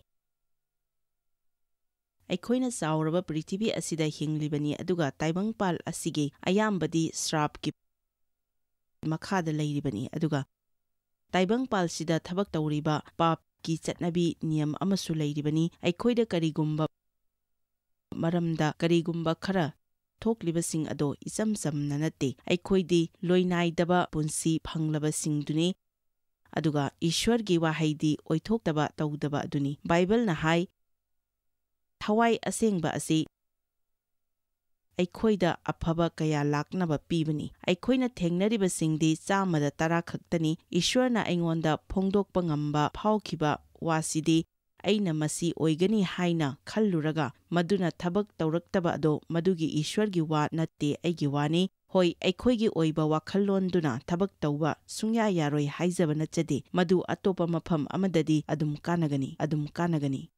ꯑꯩꯈꯣꯏꯅ ꯆꯥꯎꯔꯕ ꯄ꯭ꯔꯤꯊꯤꯕꯤ ꯑꯁꯤꯗ ꯍꯤꯡꯂꯤꯕꯅꯤ, ꯑꯗꯨꯒ ꯇꯥꯏꯕꯪꯄꯥꯜ ꯑꯁꯤꯒꯤ ꯑꯌꯥꯝꯕꯗꯤ ꯁ꯭ꯔꯥꯞꯀꯤ ꯃꯈꯥꯗ ꯂꯩꯔꯤꯕꯅꯤ, ꯑꯗꯨꯒ ꯇꯥꯏꯕꯪꯄꯥꯜꯁꯤꯗ ꯊꯕꯛ ꯇꯧꯔꯤꯕ ꯄꯥꯞꯀꯤ ꯆꯠꯅꯕꯤ ꯅꯤꯌꯝ ꯑꯃꯁꯨ ꯂꯩꯔꯤꯕꯅꯤ꯫ ꯑꯩꯈꯣꯏꯗ ꯀꯔꯤꯒꯨꯝꯕ ꯃꯔꯝꯗ ꯀꯔꯤꯒꯨꯝꯕ ꯈꯔ ꯊꯣꯛꯂꯤꯕꯁꯤꯡ ꯑꯗꯣ ꯏꯆꯝ ꯆꯝꯅ ꯅꯠꯇꯦ꯫ ꯑꯩꯈꯣꯏꯗꯤ ꯂꯣꯏꯅꯥꯏꯗꯕ ꯄꯨꯟꯁꯤ ꯐꯪꯂꯕꯁꯤꯡꯗꯨꯅꯤ, ꯑꯗꯨꯒ ꯏꯁ꯭ꯋꯔꯒꯤ ꯋꯥꯍꯩꯗꯤ ꯑꯣꯏꯊꯣꯛꯇꯕ ꯇꯧꯗꯕ ꯑꯗꯨꯅꯤ꯫ ꯕꯥꯏꯕꯜꯅ ꯍꯥꯏ, "ꯊꯋꯥꯏ ꯑꯁꯦꯡꯕ ꯑꯁꯤ ꯑꯩꯈꯣꯏꯗ ꯑꯐꯕ ꯀꯌꯥ ꯂꯥꯛꯅꯕ ꯄꯤꯕꯅꯤ"꯫ ꯑꯩꯈꯣꯏꯅ ꯊꯦꯡꯅꯔꯤꯕꯁꯤꯡꯗꯤ ꯆꯥꯝꯃꯗ ꯇꯔꯥ ꯈꯛꯇꯅꯤ꯫ ꯏꯁ꯭ꯋꯔꯅ ꯑꯩꯉꯣꯟꯗ ꯐꯣꯡꯗꯣꯛꯄ ꯉꯝꯕ ꯐꯥꯎꯈꯤꯕ ꯋꯥꯁꯤꯗꯤ ꯑꯩꯅ ꯃꯁꯤ ꯑꯣꯏꯒꯅꯤ ꯍꯥꯏꯅ ꯈꯜꯂꯨꯔꯒ ꯃꯗꯨꯅ ꯊꯕꯛ ꯇꯧꯔꯛꯇꯕ ꯑꯗꯣ ꯃꯗꯨꯒꯤ ꯏꯁ꯭ꯋꯔꯒꯤ ꯋꯥ ꯅꯠꯇꯦ, ꯑꯩꯒꯤ ꯋꯥꯅꯤ꯫ ꯍꯣꯏ, ꯑꯩꯈꯣꯏꯒꯤ ꯑꯣꯏꯕ ꯋꯥꯈꯜꯂꯣꯟꯗꯨꯅ ꯊꯕꯛ ꯇꯧꯕ ꯁꯨꯡꯌꯥ ꯌꯥꯔꯣꯏ ꯍꯥꯏꯖꯕ ꯅꯠꯆꯗꯦ, ꯃꯗꯨ ꯑꯇꯣꯞꯄ ꯃꯐꯝ ꯑꯃꯗꯗꯤ ꯑꯗꯨꯝ ꯀꯥꯟꯅꯒꯅꯤ, ꯑꯗꯨꯝ ꯀꯥꯟꯅꯒꯅꯤ꯫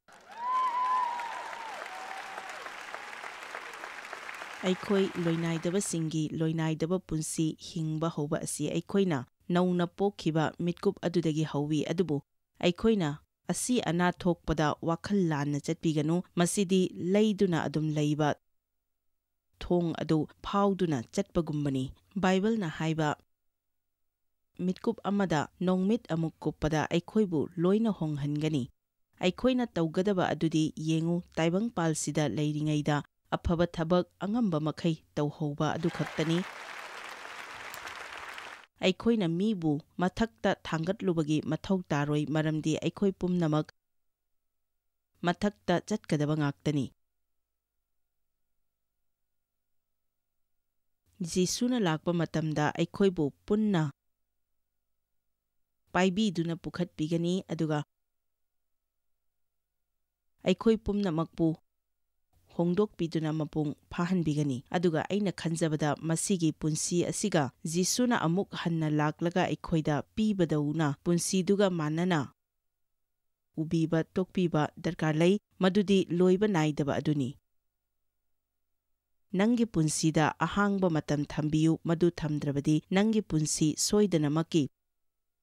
ꯑꯩꯈꯣꯏ ꯂꯣꯏꯅꯥꯏꯗꯕꯁꯤꯡꯒꯤ ꯂꯣꯏꯅꯥꯏꯗꯕ ꯄꯨꯟꯁꯤ ꯍꯤꯡꯕ ꯍꯧꯕ ꯑꯁꯤ ꯑꯩꯈꯣꯏꯅ ꯅꯧꯅ ꯄꯣꯛꯈꯤꯕ ꯃꯤꯠꯀꯨꯞ ꯑꯗꯨꯗꯒꯤ ꯍꯧꯏ, ꯑꯗꯨꯕꯨ ꯑꯩꯈꯣꯏꯅ ꯑꯁꯤ ꯑꯅꯥ ꯊꯣꯛꯄꯗ ꯋꯥꯈꯜ ꯂꯥꯟꯅ ꯆꯠꯄꯤꯒꯅꯨ꯫ ꯃꯁꯤꯗꯤ ꯂꯩꯗꯨꯅ ꯑꯗꯨꯝ ꯂꯩꯕ ꯊꯣꯡ ꯑꯗꯨ ꯐꯥꯎꯗꯨꯅ ꯆꯠꯄꯒꯨꯝꯕꯅꯤ꯫ ꯕꯥꯏꯕꯜꯅ ꯍꯥꯏꯕ, "ꯃꯤꯠꯀꯨꯞ ꯑꯃꯗ ꯅꯣꯡꯃꯤꯠ ꯑꯃꯨꯛ ꯀꯨꯞꯄꯗ ꯑꯩꯈꯣꯏꯕꯨ ꯂꯣꯏꯅ ꯍꯣꯡꯍꯟꯒꯅꯤ"꯫ ꯑꯩꯈꯣꯏꯅ ꯇꯧꯒꯗꯕ ꯑꯗꯨꯗꯤ ꯌꯦꯡꯉꯨ, ꯇꯥꯏꯕꯪꯄꯥꯜꯁꯤꯗ ꯂꯩꯔꯤꯉꯩꯗ ꯑꯐꯕ ꯊꯕꯛ ꯑꯉꯝꯕ ꯃꯈꯩ ꯇꯧꯍꯧꯕ ꯑꯗꯨ ꯈꯛꯇꯅꯤ꯫ ꯑꯩꯈꯣꯏꯅ ꯃꯤꯕꯨ ꯃꯊꯛꯇ ꯊꯥꯡꯒꯠꯂꯨꯕꯒꯤ ꯃꯊꯧ ꯇꯥꯔꯣꯏ, ꯃꯔꯝꯗꯤ ꯑꯩꯈꯣꯏ ꯄꯨꯝꯅꯃꯛ ꯃꯊꯛꯇ ꯆꯠꯀꯗꯕ ꯉꯥꯛꯇꯅꯤ꯫ ꯖꯤꯁꯨꯅ ꯂꯥꯛꯄ ꯃꯇꯝꯗ ꯑꯩꯈꯣꯏꯕꯨ ꯄꯨꯟꯅ ꯄꯥꯏꯕꯤꯗꯨꯅ ꯄꯨꯈꯠꯄꯤꯒꯅꯤ, ꯑꯗꯨꯒ ꯑꯩꯈꯣꯏ ꯄꯨꯝꯅꯃꯛꯄꯨ ꯍꯣꯡꯗꯣꯛꯄꯤꯗꯨꯅ ꯃꯄꯨꯡ ꯐꯥꯍꯟꯕꯤꯒꯅꯤ꯫ ꯑꯗꯨꯒ ꯑꯩꯅ ꯈꯟꯖꯕꯗ ꯃꯁꯤꯒꯤ ꯄꯨꯟꯁꯤ ꯑꯁꯤꯒ ꯖꯤꯁꯨꯅ ꯑꯃꯨꯛ ꯍꯟꯅ ꯂꯥꯛꯂꯒ ꯑꯩꯈꯣꯏꯗ ꯄꯤꯕꯗꯧꯅ ꯄꯨꯟꯁꯤꯗꯨꯒ ꯃꯥꯟꯅꯅ ꯎꯕꯤꯕ, ꯇꯣꯛꯄꯤꯕ ꯗꯔꯀꯥꯔ ꯂꯩ꯫ ꯃꯗꯨꯗꯤ ꯂꯣꯏꯕ ꯅꯥꯏꯗꯕ ꯑꯗꯨꯅꯤ꯫ ꯅꯪꯒꯤ ꯄꯨꯟꯁꯤꯗ ꯑꯍꯥꯡꯕ ꯃꯇꯝ ꯊꯝꯕꯤꯌꯨ, ꯃꯗꯨ ꯊꯝꯗ꯭ꯔꯕꯗꯤ ꯅꯪꯒꯤ ꯄꯨꯟꯁꯤ ꯁꯣꯏꯗꯅꯃꯛꯀꯤ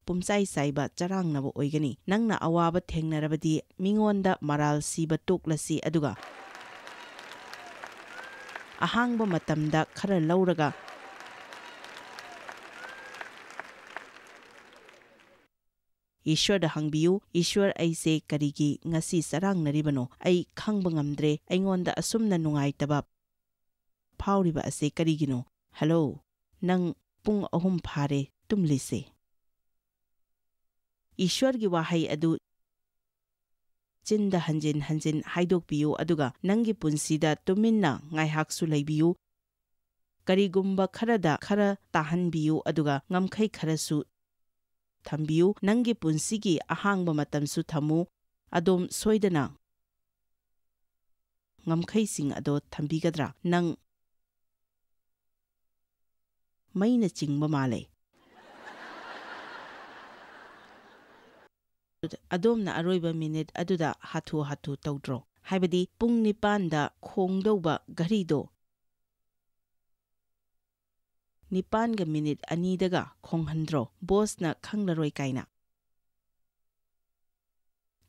ꯄꯨꯝꯆꯥꯏ ꯆꯥꯏꯕ ꯆꯔꯥꯡꯅꯕ ꯑꯣꯏꯒꯅꯤ꯫ ꯅꯪꯅ ꯑꯋꯥꯕ ꯊꯦꯡꯅꯔꯕꯗꯤ ꯃꯤꯉꯣꯟꯗ ꯃꯔꯥꯜ ꯁꯤꯕ ꯇꯣꯛꯂꯁꯤ, ꯑꯗꯨꯒ ꯑꯍꯥꯡꯕ ꯃꯇꯝꯗ ꯈꯔ ꯂꯧꯔꯒ ꯏꯁ꯭ꯋꯔꯗ ꯍꯪꯕꯤꯌꯨ, "ꯏꯁ꯭ꯋꯔ, ꯑꯩꯁꯦ ꯀꯔꯤꯒꯤ ꯉꯁꯤ ꯆꯔꯥꯡꯅꯔꯤꯕꯅꯣ? ꯑꯩ ꯈꯪꯕ ꯉꯝꯗ꯭ꯔꯦ꯫ ꯑꯩꯉꯣꯟꯗ ꯑꯁꯨꯝꯅ ꯅꯨꯡꯉꯥꯏꯇꯕ ꯐꯥꯎꯔꯤꯕ ꯑꯁꯤ ꯀꯔꯤꯒꯤꯅꯣ?" ꯍꯜꯂꯣ, ꯅꯪ ꯄꯨꯡ ꯑꯍꯨꯝ ꯐꯥꯔꯦ ꯇꯨꯝꯂꯤꯁꯦ꯫ ꯏꯁ꯭ꯋꯔꯒꯤ ꯋꯥꯍꯩ ꯑꯗꯨ ꯆꯤꯟꯗ ꯍꯟꯖꯤꯟ ꯍꯟꯖꯤꯟ ꯍꯥꯏꯗꯣꯛꯄꯤꯌꯨ, ꯑꯗꯨꯒ ꯅꯪꯒꯤ ꯄꯨꯟꯁꯤꯗ ꯇꯨꯃꯤꯟꯅ ꯉꯥꯏꯍꯥꯛꯁꯨ ꯂꯩꯕꯤꯌꯨ꯫ ꯀꯔꯤꯒꯨꯝꯕ ꯈꯔꯗ ꯈꯔ ꯇꯥꯍꯟꯕꯤꯌꯨ, ꯑꯗꯨꯒ ꯉꯝꯈꯩ ꯈꯔꯁꯨ ꯊꯝꯕꯤꯌꯨ꯫ ꯅꯪꯒꯤ ꯄꯨꯟꯁꯤꯒꯤ ꯑꯍꯥꯡꯕ ꯃꯇꯝꯁꯨ ꯊꯝꯃꯨ꯫ ꯑꯗꯣꯝ ꯁꯣꯏꯗꯅ ꯉꯝꯈꯩꯁꯤꯡ ꯑꯗꯣ ꯊꯝꯕꯤꯒꯗ꯭ꯔꯥ? ꯅꯪ ꯃꯩꯅ ꯆꯤꯡꯕ ꯃꯥꯜꯂꯦ꯫ ꯑꯗꯣꯝꯅ ꯑꯔꯣꯏꯕ ꯃꯤꯅꯤꯠ ꯑꯗꯨꯗ ꯍꯥꯊꯨ ꯍꯥꯊꯨ ꯇꯧꯗ꯭ꯔꯣ? ꯍꯥꯏꯕꯗꯤ ꯄꯨꯡ ꯅꯤꯄꯥꯟꯗ ꯈꯣꯡꯗꯧꯕ ꯘꯔꯤꯗꯣ ꯅꯤꯄꯥꯟꯒ ꯃꯤꯅꯤꯠ ꯑꯅꯤꯗꯒ ꯈꯣꯡꯍꯟꯗ꯭ꯔꯣ? ꯕꯣꯁꯅ ꯈꯪꯂꯔꯣꯏ ꯀꯥꯏꯅ꯫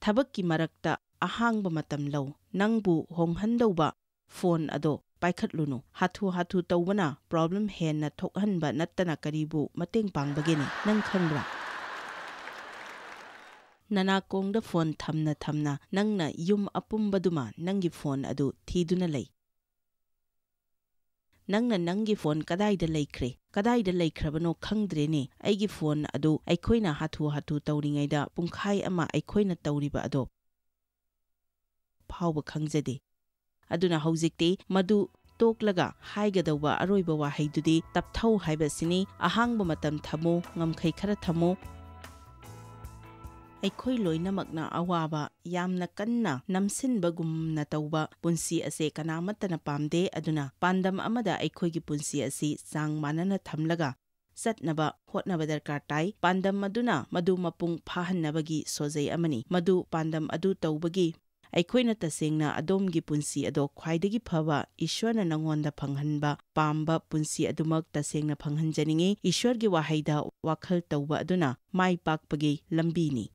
ꯊꯕꯛꯀꯤ ꯃꯔꯛꯇ ꯑꯍꯥꯡꯕ ꯃꯇꯝ ꯂꯧ꯫ ꯅꯪꯕꯨ ꯍꯣꯡꯍꯟꯗꯧꯕ ꯐꯣꯟ ꯑꯗꯣ ꯄꯥꯏꯈꯠꯂꯨꯅꯨ꯫ ꯍꯥꯊꯨ ꯍꯥꯊꯨ ꯇꯧꯕꯅ ꯄ꯭ꯔꯣꯕ꯭ꯂꯦꯝ ꯍꯦꯟꯅ ꯊꯣꯛꯍꯟꯕ ꯅꯠꯇꯅ ꯀꯔꯤꯕꯨ ꯃꯇꯦꯡ ꯄꯥꯡꯕꯒꯦꯅꯦ? ꯅꯪ ꯈꯪꯕ꯭ꯔꯥ? ꯅꯅꯥꯀꯣꯡꯗ ꯐꯣꯟ ꯊꯝꯅ ꯊꯝꯅ ꯅꯪꯅ ꯌꯨꯝ ꯑꯄꯨꯝꯕꯗꯨꯃ ꯅꯪꯒꯤ ꯐꯣꯟ ꯑꯗꯨ ꯊꯤꯗꯨꯅ ꯂꯩ꯫ ꯅꯪꯅ ꯅꯪꯒꯤ ꯐꯣꯟ ꯀꯗꯥꯏꯗ ꯂꯩꯈ꯭ꯔꯦ? ꯀꯗꯥꯏꯗ ꯂꯩꯈ꯭ꯔꯕꯅꯣ ꯈꯪꯗ꯭ꯔꯦꯅꯦ꯫ ꯑꯩꯒꯤ ꯐꯣꯟ ꯑꯗꯨ ꯑꯩꯈꯣꯏꯅ ꯍꯥꯊꯨ ꯍꯥꯊꯨ ꯇꯧꯔꯤꯉꯩꯗ ꯄꯨꯡꯈꯥꯏ ꯑꯃ ꯑꯩꯈꯣꯏꯅ ꯇꯧꯔꯤꯕ ꯑꯗꯣ ꯐꯥꯎꯕ ꯈꯪꯖꯗꯦ꯫ ꯑꯗꯨꯅ ꯍꯧꯖꯤꯛꯇꯤ ꯃꯗꯨ ꯇꯣꯛꯂꯒ ꯍꯥꯏꯒꯗꯧꯕ ꯑꯔꯣꯏꯕ ꯋꯥꯍꯩꯗꯨꯗꯤ ꯇꯞꯊꯧ ꯍꯥꯏꯕꯁꯤꯅꯤ꯫ ꯑꯍꯥꯡꯕ ꯃꯇꯝ ꯊꯝꯃꯨ, ꯉꯝꯈꯩ ꯈꯔ ꯊꯝꯃꯨ꯫ ꯑꯩꯈꯣꯏ ꯂꯣꯏꯅꯃꯛꯅ ꯑꯋꯥꯕ, ꯌꯥꯝꯅ ꯀꯟꯅ ꯅꯝꯁꯤꯟꯕꯒꯨꯝꯅ ꯇꯧꯕ ꯄꯨꯟꯁꯤ ꯑꯁꯦ ꯀꯅꯥꯃꯠꯇꯅ ꯄꯥꯝꯗꯦ꯫ ꯑꯗꯨꯅ ꯄꯥꯟꯗꯝ ꯑꯃꯗ ꯑꯩꯈꯣꯏꯒꯤ ꯄꯨꯟꯁꯤ ꯑꯁꯤ ꯆꯥꯡ ꯃꯥꯟꯅꯅ ꯊꯝꯂꯒ ꯆꯠꯅꯕ ꯍꯣꯠꯅꯕ ꯗꯔꯀꯥꯔ ꯇꯥꯏ꯫ ꯄꯥꯟꯗꯝ ꯑꯗꯨꯅ ꯃꯗꯨ ꯃꯄꯨꯡ ꯐꯥꯍꯟꯅꯕꯒꯤ ꯁꯣꯖꯩ ꯑꯃꯅꯤ꯫ ꯃꯗꯨ ꯄꯥꯟꯗꯝ ꯑꯗꯨ ꯇꯧꯕꯒꯤ ꯑꯩꯈꯣꯏꯅ ꯇꯁꯦꯡꯅ ꯑꯗꯣꯝꯒꯤ ꯄꯨꯟꯁꯤ ꯑꯗꯣ ꯈ꯭ꯋꯥꯏꯗꯒꯤ ꯐꯕ, ꯏꯁ꯭ꯋꯔꯅ ꯅꯉꯣꯟꯗ ꯐꯪꯍꯟꯕ ꯄꯥꯝꯕ ꯄꯨꯟꯁꯤ ꯑꯗꯨꯃꯛ ꯇꯁꯦꯡꯅ ꯐꯪꯍꯟꯖꯅꯤꯡꯏ꯫ ꯏꯁ꯭ꯋꯔꯒꯤ ꯋꯥꯍꯩꯗ ꯋꯥꯈꯜ ꯇꯧꯕ ꯑꯗꯨꯅ ꯃꯥꯏ ꯄꯥꯛꯄꯒꯤ ꯂꯝꯕꯤꯅꯤ꯫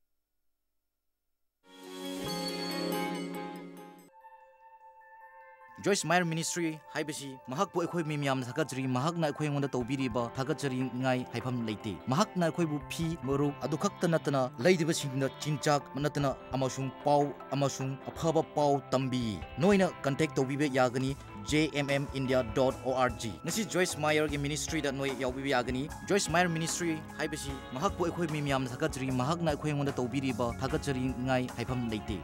Joyce Meyer Ministry ꯍꯥꯏꯕꯁꯤ ꯃꯍꯥꯛꯄꯨ ꯑꯩꯈꯣꯏ ꯃꯤ ꯃꯌꯥꯝꯅ ꯊꯥꯒꯠꯆꯔꯤ꯫ ꯃꯍꯥꯛꯅ ꯑꯩꯈꯣꯏ ꯑꯩꯉꯣꯟꯗ ꯇꯧꯕꯤꯔꯤꯕ ꯊꯥꯒꯠꯆꯔꯤꯉꯥꯏ ꯍꯥꯏꯐꯝ ꯂꯩꯇꯦ꯫ ꯃꯍꯥꯛꯅ ꯑꯩꯈꯣꯏꯕꯨ ꯐꯤ, ꯃꯔꯨꯞ ꯑꯗꯨ ꯈꯛꯇ ꯅꯠꯇꯅ ꯂꯩꯔꯤꯕꯁꯤꯡꯗ ꯆꯤꯟꯖꯥꯛ ꯅꯠꯇꯅ ꯑꯃꯁꯨꯡ ꯄꯥꯎ ꯑꯃꯁꯨꯡ ꯑꯐꯕ ꯄꯥꯎ ꯇꯝꯕꯤ꯫ ꯅꯣꯏꯅ contact ꯇꯧꯕꯤꯕ ꯌꯥꯒꯅꯤ J M M India dot O R G꯫ ꯉꯁꯤ Joyce Meyer ꯒꯤ ministry ꯗ ꯅꯣꯏ ꯌꯥꯎꯕꯤꯕ ꯌꯥꯒꯅꯤ꯫ Joyce Meyer Ministry ꯍꯥꯏꯕꯁꯤ ꯃꯍꯥꯛꯄꯨ ꯑꯩꯈꯣꯏ ꯃꯤ ꯃꯌꯥꯝꯅ ꯊꯥꯒꯠꯆꯔꯤ꯫ ꯃꯍꯥꯛꯅ ꯑꯩꯈꯣꯏ ꯑꯩꯉꯣꯟꯗ ꯇꯧꯕꯤꯔꯤꯕ ꯊꯥꯒꯠꯆꯔꯤꯉꯥꯏ ꯍꯥꯏꯐꯝ ꯂꯩꯇꯦ꯫